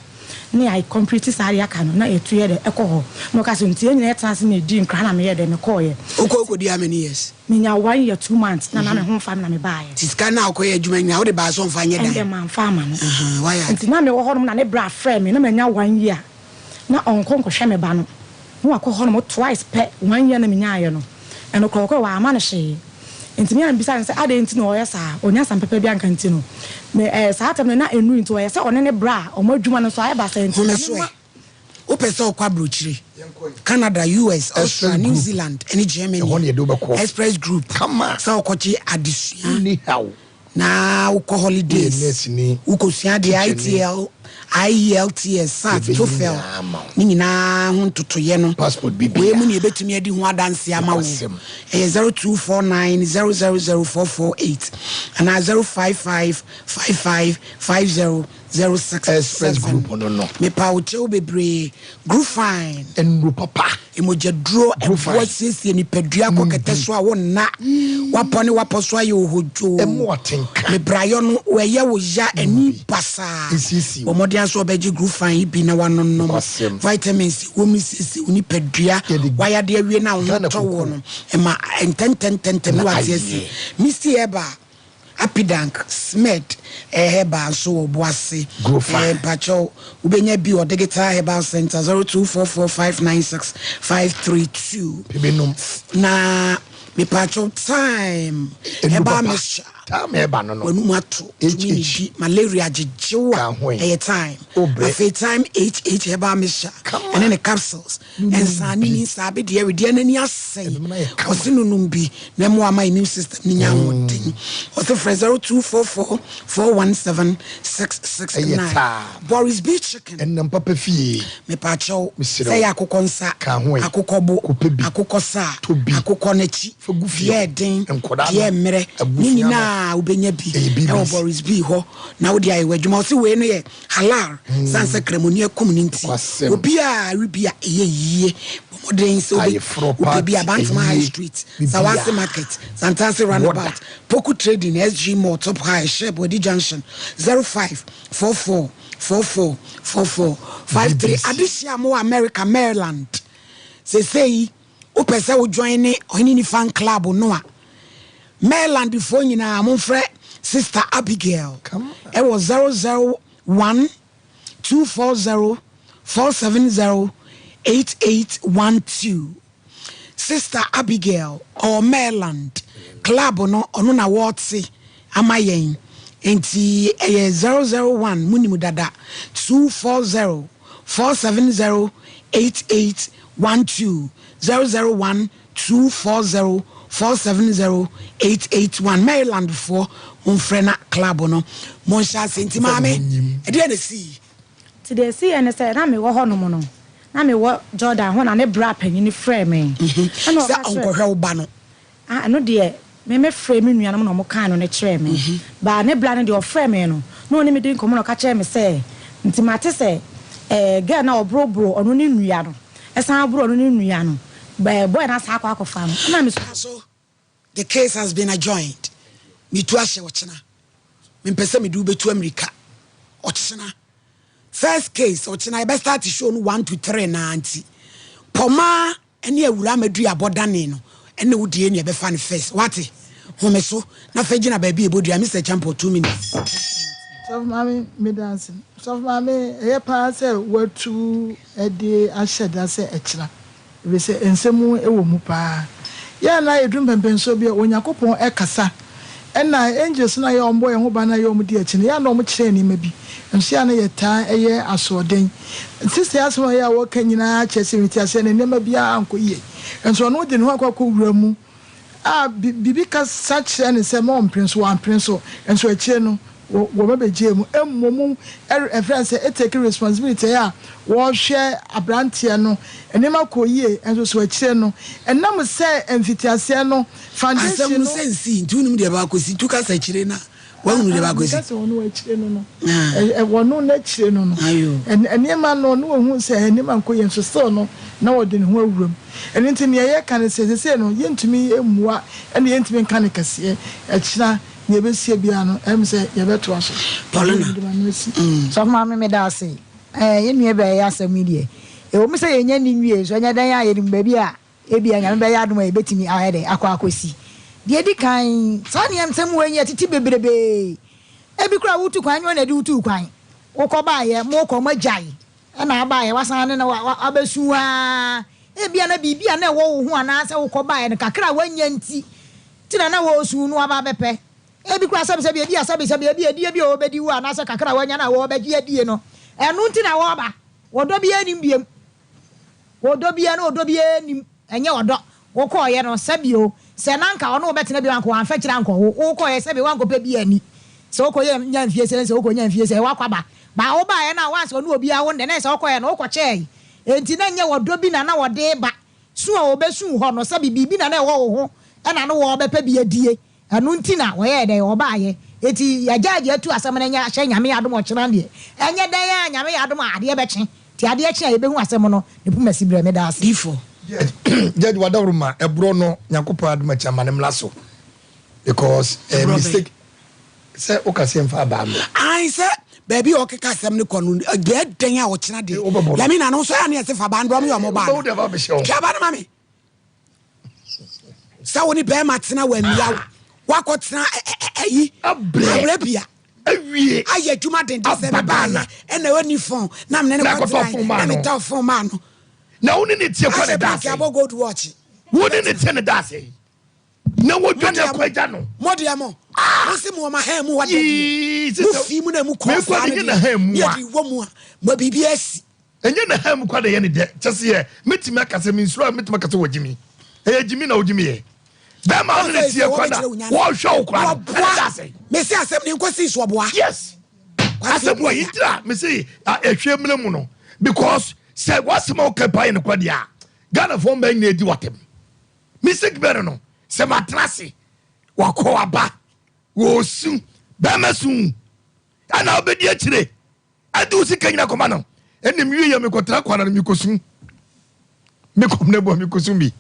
na yɛ complete saa deɛ aka no na yɛtu yɛ dɛ ɛkɔ hɔ. Na ɔka sɛ nti yɛn nyinaa yɛtena ase na yɛdii nkra na meyɛɛ dɛ mekɔeɛ. Wokɔ kɔdii how many years? Menya one year 2 months na na me ho nfa me na me baeɛ. Nti sika no a wokɔyɛ adwuma nyinaa wode baa sɛ ɔmfa nyɛ dan? Ɛnde mamfa ama no. Ahaa wayɛ ade. Nti na mewɔ hɔnom na ne bra frɛɛ me na manya one year na ɔnkɔ nkɔhwɛ me ba no na wakɔ hɔnom twice pɛ one year na menyaeɛ no ɛno koraa ɔkɔɛ wamma no hwee nti me a mebisa no sɛ adɛn nti na ɔyɛ saa ɔnya asɛm papa bi anka nti no me ɛɛ saa tɛm no na ɛnnui nti ɔyɛ sɛ ɔne ne bra a ɔmo adwuma no nso ayɛ basaa nti Home na so mema ɛ? Wopɛ sɛ wokɔ aburokyire, Canada, US, Austria, Express New Group, Zealand ne Germany ɛhɔ na a, yɛde wo bɛkɔ. Express Group, Kama. sɛ wokɔgye adesua Wonni haw. na wokɔ Woyɛ holidays, nɛɛseni, wokɔsua adeɛ, tikyani. ITL, IELTS, SAT, Yɛbɛyi ne TOEFL, nyinaa ama wo. ne nyinaa ho ntotoeɛ no, Passport wei mu biribiara. na yɛbɛtumi adi ho adanseɛ ama wo. Nokwasɛm. Ɛyɛ 0249 000 448 anaa 055 55 50 06 Express 7. Group no no. Mepa wo kyɛw bebree. Grufine. Nnuro papa. Mogyaduro Grufine. ɛboa siesie nipadua kɔ kɛtɛ so a wonna. Wapɔ ne wapɔ so ayɛ ohodwoo. Ɛmu atenka. Mebrayɔ no wɔɛyɛ wo ya ani basaa. Nsiesie wo. Bɔ mmɔden aso ɔbɛgye Grufine yi bi na wanonom. Nokwasɛm. Vitamins wɔ mu siesie wo nipadua. Yɛde Wayade awie na wo ho Ghana tɔ wo koko. no. Ɛma ntɛntɛntɛntɛm Na na wate ayɛ. asi. Misty Herbal. Apidank, Smed Herbal nso wɔ Obuasi. Grofine. Mpakyɛw, wobɛnya bi wɔ Digital Herbal Center 0244596532. Ebinom. Na Mepaakyɛw time herbal mixture w'anum ato tumi ne di malaria gyegye wo a ɛyɛ time afei time HH herbal mixture ɛne ne capsules nsaa ne ni nsaa bi deɛ wedeɛ n'ani asɛe ɔse nonom bi na ɛmoa ma immune system no nya ahoɔden ɔse frɛ 0244 417 669 Boris B chicken Ɛnam papa fie. Mepaakyɛw, Mesrɛ sɛ wo, ɛyɛ akokɔ nsa, ka ho ɛ. akokɔ bo, Kɔpɛ bi. akokɔ sa, Tɔ bi. akokɔ no akyi, Fa gu fie deɛ hɔ. ɛden, Nkwadaa deɛ no, ɛmmerɛ, ne abusua no, nyinaa wobɛnya bi ɛyɛ ɛwɔ BBs. Boris B hɔ na wode ayɛ w'adwuma. Ɔse wei no yɛ halal, sane sɛ kramoni akum no nti, Nokwasɛm. obiara we bi a ɛyɛ yie. Bɔ mmɔden sɛ wobɛ Ayeforɔ wopɛ bi party, a, Bantama High ayie, Street, Sawase biribiara. Market, Santase Wɔda. Roundabout, Poku Trading, SG Mall, Top High, Shep, Wadi Junction, 05 44 44 44 53 BBC. Adehye a mowɔ America, Maryland, seesei wopɛ sɛ wo joine Ɔhene Ni Fan Club no a, Maryland foɔ nyinaa momfrɛ Sister Abigail ɛwɔ 001 240 470 8812. Sister Abigail ɔwɔ Maryland club no ɔno na wɔte ama yɛn nti ɛyɛ 001 monim dada 240 470 8812 001 240 470 881 Maryland foɔ momfrɛ na club no monhyɛ ase nti maame ɛdeɛ na ɛsii. Nti deɛ ɛsiiɛ ne sɛ, na mewɔ hɔnom no, na mewɔ Jordan hɔ na ne bra panin frɛɛ me. Ɛna Sɛ ɔka kyerɛɛ. ɔnkɔhwɛ wo ba no. Ah, ɛno deɛ, me mefrɛɛ me nuanom na wɔkaa no no kyerɛɛ me. But ne bra no deɛ ɔfrɛɛ me no, na ɔne me di nkɔmmɔ na ɔka kyerɛɛ me sɛ, nti mate sɛ eh, girl no a ɔboroboro ɔno ne nua no, ɛsan boro ɔno ne nua no, eh, boy no asan akɔ akɔfa no. Ɛna me So the case has been adjourned. Metu ahyɛ ɔkyena. Mempɛ sɛ mede wo bɛtu amirika. Ɔkyena. First case, ɔkyena yɛbɛ start show no 1 to 3 naa nti. Pɔmaa ne awuraa madu abɔ dane no ɛne wo deɛ ne ɛbɛfa no first. Wate? Home so na fa gyina baabi a ɛbɔ dua. Mister Champɔ, 2 minutes. Sɔfo Maame, meda ase. Sɔfo Maame, ɛyɛ paa sɛ woatu de ahyɛ da sɛ ɛkyena. Efisɛ nsɛm wɔ mu paa. Yɛ a na yɛduru mpɛnpɛnsoɔ bi a, Onyankopɔn kasa. Ɛna angels no a yɛ a wɔbɔ yɛn ho ban a yɛ a wɔdi akyi no, yɛ a na wɔkyerɛ yɛn nneɛma bi. Nso yɛ a na yɛtaa yɛ asoɔden. Sista yi asɛm a yɛ a wɔka nyinaa kyerɛ sɛ mfitiaseɛ no nneɛma biara ankɔ yie. Nso ɔno de ne ho akɔ akɔwura mu a biribi kasa kyerɛ no sɛ ma ɔmpene so, wampene so. Nso akyire no, wɔba bɛgyee mu. Mmom ɛfrɛ no sɛ take responsibility a wɔhwɛ aberanteɛ no nneɛma kɔ yie nso so akyire no ɛnam sɛ mfitiaseɛ no Asɛm foundation no no. sɛ nsii nti wonim deɛ ɛbɛakɔsi nti woka sɛ akyire no a woahunu deɛ ɛbɛakɔsi. Meka sɛ ɔno akyire no no wɔno n'akyire no no Ayo. nneɛma no na wɔhu sɛ nneɛma nkɔ yie nso still no na wɔde ne ho awura mu ɛno nti nea yɛka ne sɛ seesei no yɛntumi mmua ɛna yɛntumi nka no kɛseɛ ɛkyena Nea ɛbɛsie biara no, ɛyɛ me sɛ yɛbɛtoa so. Paulina. Mede m'ano asi. Sɔfo Maame meda ase. Ɛɛ yɛn nua bi a yɛyɛ asɛm yi deɛ, ɛwɔ mu sɛ yɛnnya nni nwiei nso ɛnyɛ dɛn a yɛnim baabi a ebia Nyame bɛyɛ adom a yɛbɛtumi ayɛ dɛn akɔ akɔsi. Deɛ ɛdi kan, saa nneɛma nsɛm wei nyɛ tete bebrebee. Ebi koraa wotu kwan, ɛnyɛ wo na ɛde wo tuu kwan. Wokɔbaeɛ, mokɔ, moagyae, ɛna abaeɛ, wasan ne no abɛsu ara. Ebia na biribi a na ɛwɔ wo ho anaasɛ wokɔbaeɛ no kakra a woanya nti, Nti na na wɔresu no aba abɛpɛ. Ebi koraa sɛbesɛbe, ebia sɛbesɛbe, ebia adie bi a wɔbɛdi wo anaasɛ kakra a wɔanya no a wɔrebɛgye adie no, ɛno nti na wɔreba. Ɔdɔ biara nnim biom. Ɔdɔ biara ne ɔdɔ biara nnim. Ɛnyɛ ɔdɔ. Wokɔeɛ no, sɛbe o, sɛ na anka ɔne wo bɛtena bio a, anka wamfa akyire ankɔ wo. Wokɔeɛ, sɛbe, woankɔpɛ bi anni. Sɛ wokɔyɛ nya mfie sɛn, sɛ wokɔnya mfie sɛn, woakɔ aba. But wobaeɛ no a, woansɛ ɔne obiara wo nnɛ, na ɛsɛ sɛ wokɔeɛ no, wokɔkyɛɛe. Enti na ɛnyɛ ɔdɔ bi na na wɔde reba. Su a wɔbɛsuu hɔ no, sɛbe biribi na na ɛwɔ wo ho na no wɔɔbɛpɛ bi adie, ɛno nti na wɔyɛɛ dɛn, wɔbaayɛ. Enti yɛagyaagye atu asɛm no nyɛ ahyɛ Nyame adom ɔkyena deɛ, ɛnyɛ dɛn ara Nyame yɛ adom a adeɛ bɛkye, nti adeɛ kye a yɛbɛhu asɛm no ne pumasi berɛ. Meda ase. Difo. Judge Judge wadaworo ma ɛborɔ no Nyankopɔn adom akyi ama no mmra so because ɛyɛ Ɛborɔ bɛn? mistake Sɛ woka sɛ yɛmfa abaa mmra. Ae sɛ baabi a ɔkeka asɛm no kɔ no deɛ ɛdɛn a ɔkyena deɛ. Wobɛbɔ no. Lamina no nso ɛyɛ ne yɛse fa baa no brɛ ɔmo yɛ ɔmo baa no. Wobɛwo de aba abɛhyɛ wo. Twa aba no ma me. Sɛ wo ne bɛrima tena wamia wo wakɔ tena ayi Abrɛ. Arabia. Awie. Ayɛ adwuma denden sɛ Aba mebaa Ghana. yɛ ɛna ɔni phone na mene ne Na kɔ akɔtɔ tena phone maa na no. metɔ phone maa no. Na wo ne ne tie kɔ ne Ahyɛ da black ase. abɔ gold watch. Wo ne ne tie ne da ase. Na wɔdwane akɔ agya no. Mo deɛ mo, mo se mo wɔ m'ahan mu hɔ da deɛ, mo fi mu na mu kɔɔ saa no deɛ, ne yɛde wɔ mu a, ma biribi asi. Ɛnyɛ n'ahan mu kwa na ɛyɛ ne dɛ, kyɛ sɛ yɛ, mɛtumi aka sɛ mensuro a mɛtumi aka sɛ wɔgye me. Ɛyɛ gyimi na wogye me yɛ. Bɛrima no ne teɛ kwa na wɔhwɛ wo kwa no, ɛne da asɛn. Mese asɛm ne nkɔsii so ɔboa. Yes. Asɛm wɔ yi ntira mese ɛhwɛ mmerɛ mu no because sɛ wasɛm a woka paa yɛ nokorɛ deɛ a Ghanafoɔ mmaa nyinaa di watam. Mistake bɛn no no sɛ matena ase wakɔ aba wɔsu bɛrima su ɛna wobɛdi akyire ɛde wo sika nyina kɔma no ɛna mewie yɛ mekɔtena kwana no mekɔsu mekɔm no boa mekɔsu bi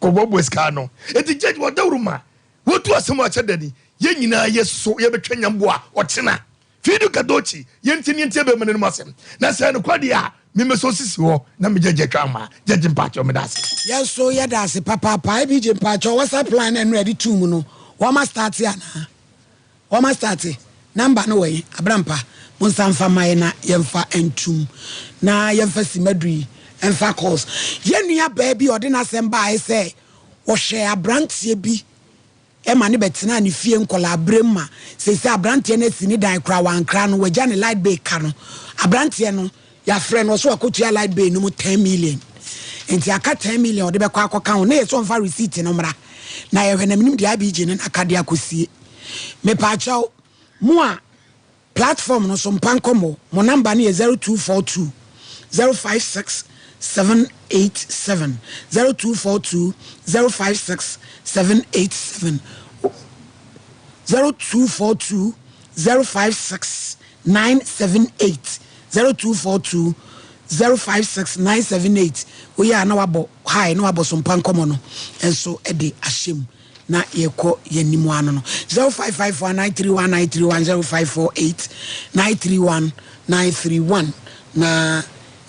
kɔboaboa sika no ɛnti judge wɔdawuro ma wɔtu asɛm akyɛ dani yɛn nyinaa yɛso yɛbɛtwa nyamboa ɔkyena Fiidu Kadochi, yɛntie ne yɛntie bɛrima no anom asɛm, na sɛ ɛyɛ nokorɛ deɛ a, me mɛsɔ sisi hɔ na me gyagye atwa ama. Gyagye mpakyɛw, meda ase. Yɛn nso yɛda ase papaapa. ABJ mpakyɛw WhatsApp line no a nnora yɛde too mu no wɔn astarte anaa? Wɔn astarte? Number no wɔ he? Abrampa monsan mfa mma yɛn na yɛmfa ntom na yɛmfa simadu yi mfa calls. Yɛn nua baa bi a ɔde n'asɛm baeɛ sɛ ɔhwɛɛ abranteɛ bi ma no bɛtenaa ne fie nkɔlaaberem ma seesei abranteɛ no asi ne dan koraa wankra no wagya ne light bill ka no abranteɛ no yɛafrɛ no ɔso wakɔtua light bill no mu 10 million nti aka 10 million ɔde bɛkɔ akɔka ho na yɛ sɛ ɔmfa receipt no mmra na yɛhwɛ na menim deɛ IBG no naka de akɔsie mepaakyɛw mo a Platform no so mpa nkɔmmɔ. Mo number no yɛ 0242 056 787, 0242 056 787, 0242 056 978, 0242 056 978. Woyɛ a na wabɔ hi na wabɔ so mpa nkɔmmɔ no nso de ahyɛ mu. na yɛkɔ yɛn anim ano no 0554 931 931 0548 931 931 na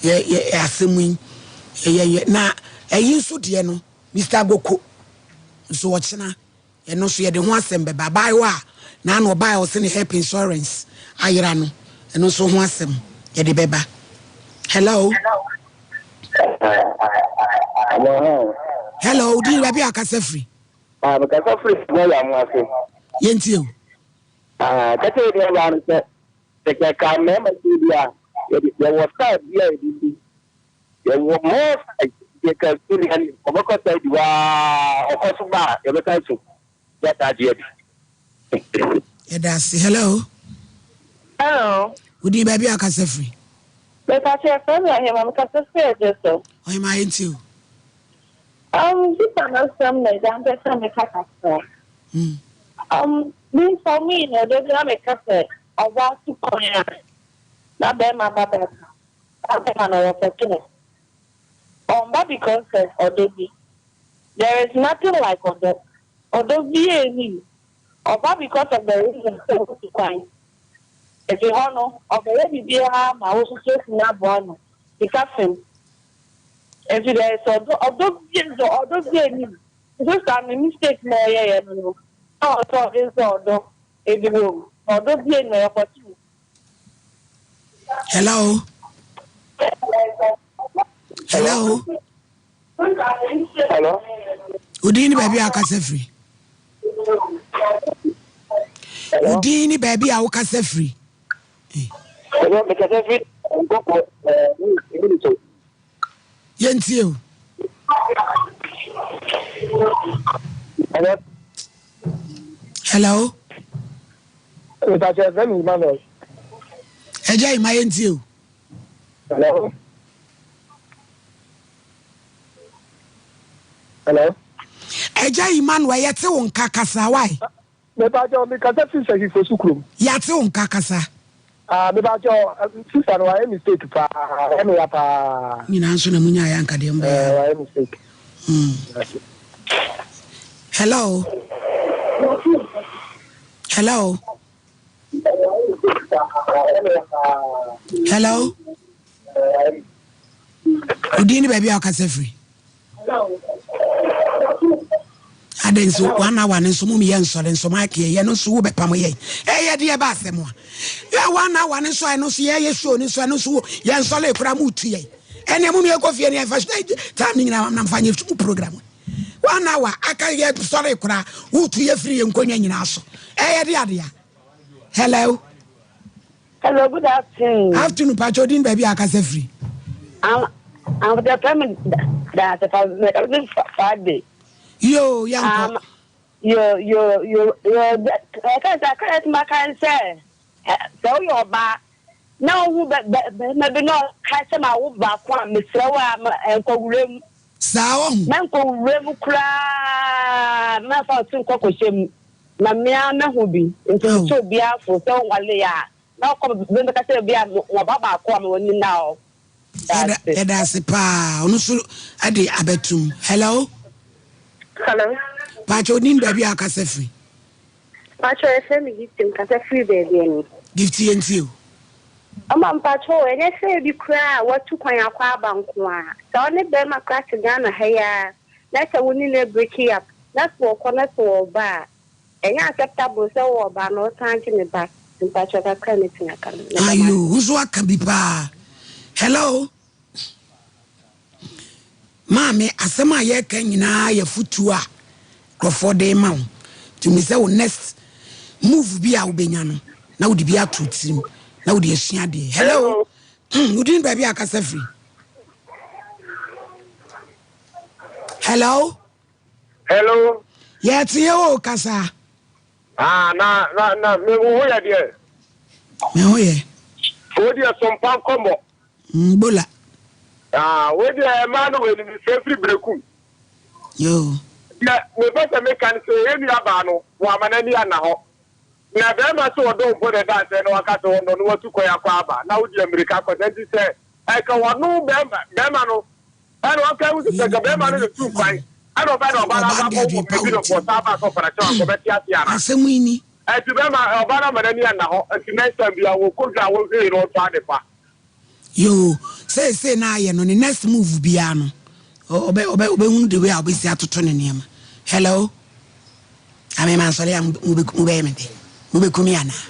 yɛ yɛ asɛm yi yɛ yɛ na ɛyi nso deɛ no Mr. Agoko nso ɔkyena ɛno nso yɛde ho asɛm bɛba abaayewa a na ano ɔbaa ɔsɛ ne help insurance ayera no ɛno nso ho asɛm yɛde bɛba hello. Hello, di baabi a kasa firi. Ah, mekasa firi Sima yɛ mo ase. Yɛntie o. Ah, kasa yɛ deɛ waa no sɛ sɛ ka mmarima ti bi a yɛde yɛwɔ style bi a yɛde di yɛwɔ more style yɛ ka su ne ɛne ɔbɛkɔ style di waa ɔkɔ so ba a yɛbɛka so yɛta agye adi. Yɛda ase. Hello. Hello. Wodin baabi a kasa firi. Mepatse yɛfrɛ me Ɔhema, mekasa firi Adweso. Ɔhema yɛntie o. Sista n'asɛm na agya mpɛ sɛ meka kakra. Me for me no, da biara meka sɛ ɔbaa tu kwan a na bɛrima ba bɛka, na bɛrima no ɔyɛ opportunist. Ɔmba because of ɔdɔ bi. There is nothing like ɔdɔ. Ɔdɔ biara nnim. Ɔba because of the reason sɛ wotu kwan. Efi hɔ no, ɔbɛyɛ biribiara ma wo nso atumi aboa no sika fam. Enti there is ɔdɔ, ɔdɔ bi nso, ɔdɔ bi anim. Sister no mistake na ɔyɛeɛ no no, na ɔsɛ ɔde sɛ ɔdɔ ebi wɔ mu. Na ɔdɔ bi anim, ɛyɛ opportunity. Hello. Hello. Hello. Odin ne baabi a wokasa firi. Odin ne baabi a wokasa firi. Hello, mekasa firi Nkɔkɔ ɛɛ so. Yɛntie o. Hello. Hello. Mekasa firi Emmanuel. Ɛgya yi ma yɛntie o. Hello. Hello. Ɛgya Emmanuel yɛte wo nka kasa why? Mepakyɛw me kasa firi Sahwi Fosu kurom. Yɛate wo nka kasa. Ah mepakyɛw sister no wayɛ mistake paa ɛyɛ me ya paa. Nyinaa nso na munyaeɛ anka deɛ mobɛyɛ. Ɛɛ wayɛ mistake. Hello. Hello. Hello. Odin ne baabi a ɔkasa firi. Adɛn nso one hour no nso mom yɛ nsɔre nso mic yɛ yɛ no nso wo bɛpam yɛn. Ɛyɛ deɛ ɛba asɛm a. Yɛ one hour no nso ɛno nso yɛyɛ show no nso ɛno nso yɛ nsɔre kora mo tu yɛn. Ɛnna mom yɛ kɔ fie ne yɛn fa time no nyinaa nam fa nyɛ program. One hour aka yɛ sɔre koraa wotu yɛ firi yɛ nkonnwa nyinaa so. Ɛyɛ de adea. Hello. Hello, good afternoon. Afternoon, pacho odin baabi a akasa firi. I'm I'm the prime da fa me fa de. Yo, yankɔ. Yo yo yo yo ɛka sɛ aka yɛ ma kan sɛ sɛ woyɛ ɔbaa na wohu bɛrima bi na ɔka sɛ ma wo baako a mesrɛ wo a nkɔwura mu. Saa wahu. Mɛnkɔwura mu koraa mɛmfa wo ti nkɔ kɔhyɛ mu na me ara mɛhu bi nti metu obiara fo sɛ wonwale a na ɔkɔ bɛka sɛ bi a wɔba baako a mewɔ ni na ɔ. Yɛda ase paa ɔno nso de abɛtum. Hello. Hello. Pakyɛ onim baabi a akasa firi. Pakyɛ yɛfrɛ me Gifty mekasa firi baabi ani. Gifty yɛntie o. Ɔma mpakyɛ o ɛnyɛ sɛ ebi koraa a watu kwan akɔ aba nko a sɛ ɔne bɛrima koraa te Ghana ha yi ara na sɛ wo ne no abreaki up na sɛ ɔkɔ na sɛ ɔba a ɛnyɛ acceptable sɛ wo ɔbaa no wosan gye ne back mpakyɛ kakra a mɛtumi aka no meda mo ase. Ayoo wo nso waka bi paa. Hello. Maame, asɛm a yɛreka nyinaa yɛ afotuo a nkurɔfoɔ de rema wo. Nti hu sɛ wo next move bi a wobɛnya no, na wode bi ato tirim, na wode asua adeɛ. Hello, hmm, wo din baabi a akasa firi? Hello. Hello. Yɛte o kasa. Ah, na, na, na, me wo ho yɛ deɛ. Me ho yɛ. Wo deɛ sompa nkɔmmɔ. Mbola. Ah, wei deɛ mmaa no wei no mesua firi berekum. Yoo. Deɛ mepɛ sɛ meka ne sɛ yɛn nua baa no wama n'ani anna hɔ. Na bɛrima sɛ ɔdɔ mpo na ɛda nsɛ na waka sɛ ɔdɔ no watu kwan akɔ aba na wode amirika akɔ sɛ nti sɛ ɛka wɔno bɛrima bɛrima no ɛna ɔka ehu sɛ sɛ nka bɛrima no na tu kwan ɛna ɔbɛ na ɔba no akɔ akɔ wɔ baabi no kɔ saa ba sɛ ɔfara kyɛw akɔ bɛte ase ana. Asɛm yi ni. Ɛnti bɛrima ɔba no ama n'ani anna hɔ nti next time bia wɔkɔ dwa a wɔhwɛ yie na ɔtɔ ade pa. Yoo seesei na ayɛ no ne next move biara no ɔbɛ ɔbɛ ɔbɛhunu the way a ɔbɛsi atoto ne nneɛma. Hello ame mansɔre a mobɛ mobɛyɛ me dɛ mobɛku me anaa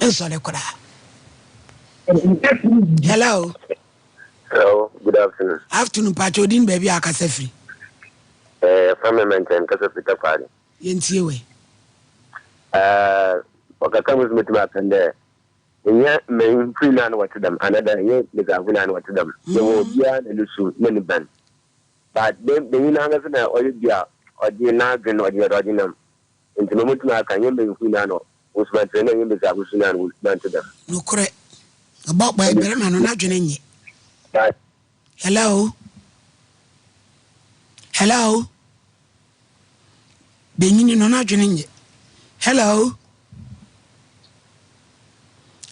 mensɔre koraa. Hello. Hello, good afternoon. Afternoon, pakyɛ odin baabi a akasa firi. Eh, yɛfrɛ me Mɛntɛn, kasa firi Takoradi. Yɛntie wɛ. Eh, ɔkasa mu nso mɛtumi apɛn dɛ Nnyɛ mbanyimfo nyina na wɔtse dɛm, anaa dɛ nnyɛ mbasiafo nyina na wɔtse dɛm. Yɛwɔ obiara na no su na ne ban. But banyin no ankasa na ɔyɛ bi a ɔdze n'adwen ɔdze yɛ dza ɔdze nam. Ntsi ma motum aka, nnyɛ mbanyimfo nyina na hɔn suban tse dɛm na nnyɛ mbasiafo so nyina na hɔn suban tse dɛm. Nokorɛ, ɔba barima no n'adwene nyɛ. Hello? Hello? Benyini no n'adwene nyɛ. Hello?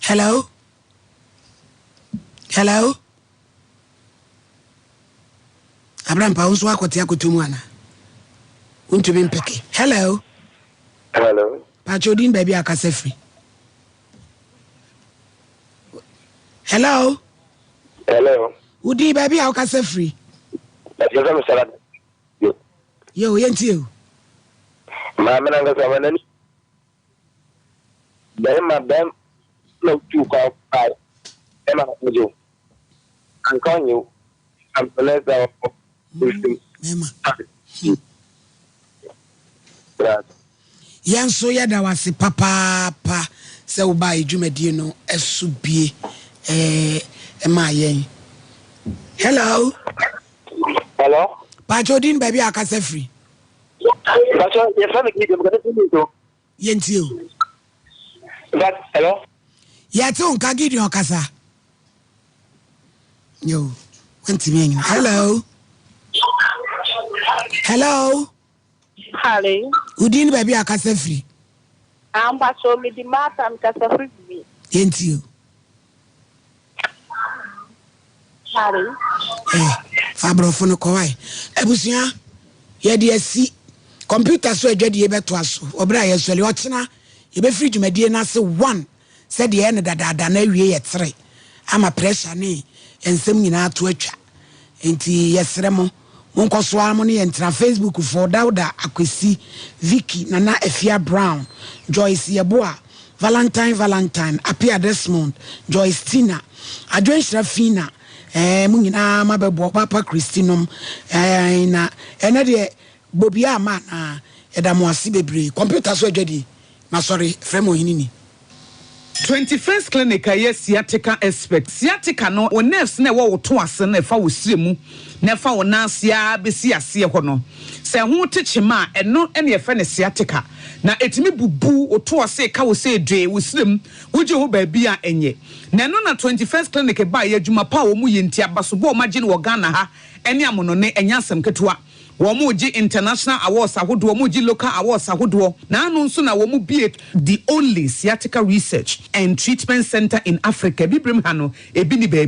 Hello? Hello? Abrampa wo nso akɔte akoto mu ana? Wontumi mpeke. Hello? Hello? Pakyɛ odin baabi akasa firi. Hello? Hello? Wodin baabi a wokasa firi. Ɛfɛ mi sara. Yo. Yo, yɛntie o. Maame no ankasa ma n'ani barima bɛrima na otu kwan kɔe bɛrima na ɔgye wo anka ɔnye wo ampɛlɛ sɛ ɔkɔ osim. Bɛrima. Yɛn nso yɛda wo ase papaapa sɛ wobaa yɛ dwumadie no so bie maa yɛn. Hello. Hello. Pacho din baabi a akasa firi. Pacho yɛfrɛ me Gideon mekasa firi Minto. Yɛntie o. But hello. Yɛte wo nka Gideon kasa. Yo, wantumi anyina. Hello. Hello. Hello. Wo din ne baabi a akasa firi. Ah, mpacho me di Martha mekasa firi Bibi. Yɛntie o. Eh, fa aborɔfo no kɔ wae. Abusua, yɛde asi kɔmputa so adwadie bɛtoa so wɔ berɛ a yɛsɔre. Ɔkyena, yɛbɛfiri dwumadie no ase one sɛdeɛ ɛyɛ no dadaada na awie yɛ tere ama pressure ne nsɛm nyinaa to atwa. Enti yɛsrɛ mo, monkɔ so ara mo ne yɛn ntena. Facebook foɔ, Dauda Akwasi, Vicky, Nana Afia Brown, Joyce Yeboah, Valentine Valentine, Appiah Desmond, Joyce Tina, Adwo Nhyira Fina, ɛɛ mo nyinaa moabɛboa Ɔbaapa Christy nom, ɛɛ na ɛnɛ deɛ. Bobia ama anaa? Yɛda mo ase bebree. Kɔmputa so adwadie, masɔre, frɛ me ɔhene ni. 21st Clinic a ɛyɛ sciatica expert. Sciatica no, wo nerves no a ɛwɔ wo to ase no a ɛfa wo srɛ mu na ɛfa wo nan ase ara bɛsi aseɛ hɔ no, sɛ ɛho te kyema a, ɛno na yɛfrɛ no sciatica. Na ɛtumi bubu wo to ase, ɛka wo sɛ dwee, wo srɛ mu, wogye hɔ baabi a ɛnyɛ. Na ɛno na 21st Clinic baeɛ, adwuma pa a wɔyɛ nti, abasobɔ a wɔagye no wɔ Ghana ha ne amonɔne, ɛnyɛ asɛm ketewa. Wɔregye international awards ahodoɔ, wɔregye local awards ahodoɔ, na ano nso na wɔbue the only sciatica research and treatment centre in Africa, Abibirem ha no, ebi nni baabi.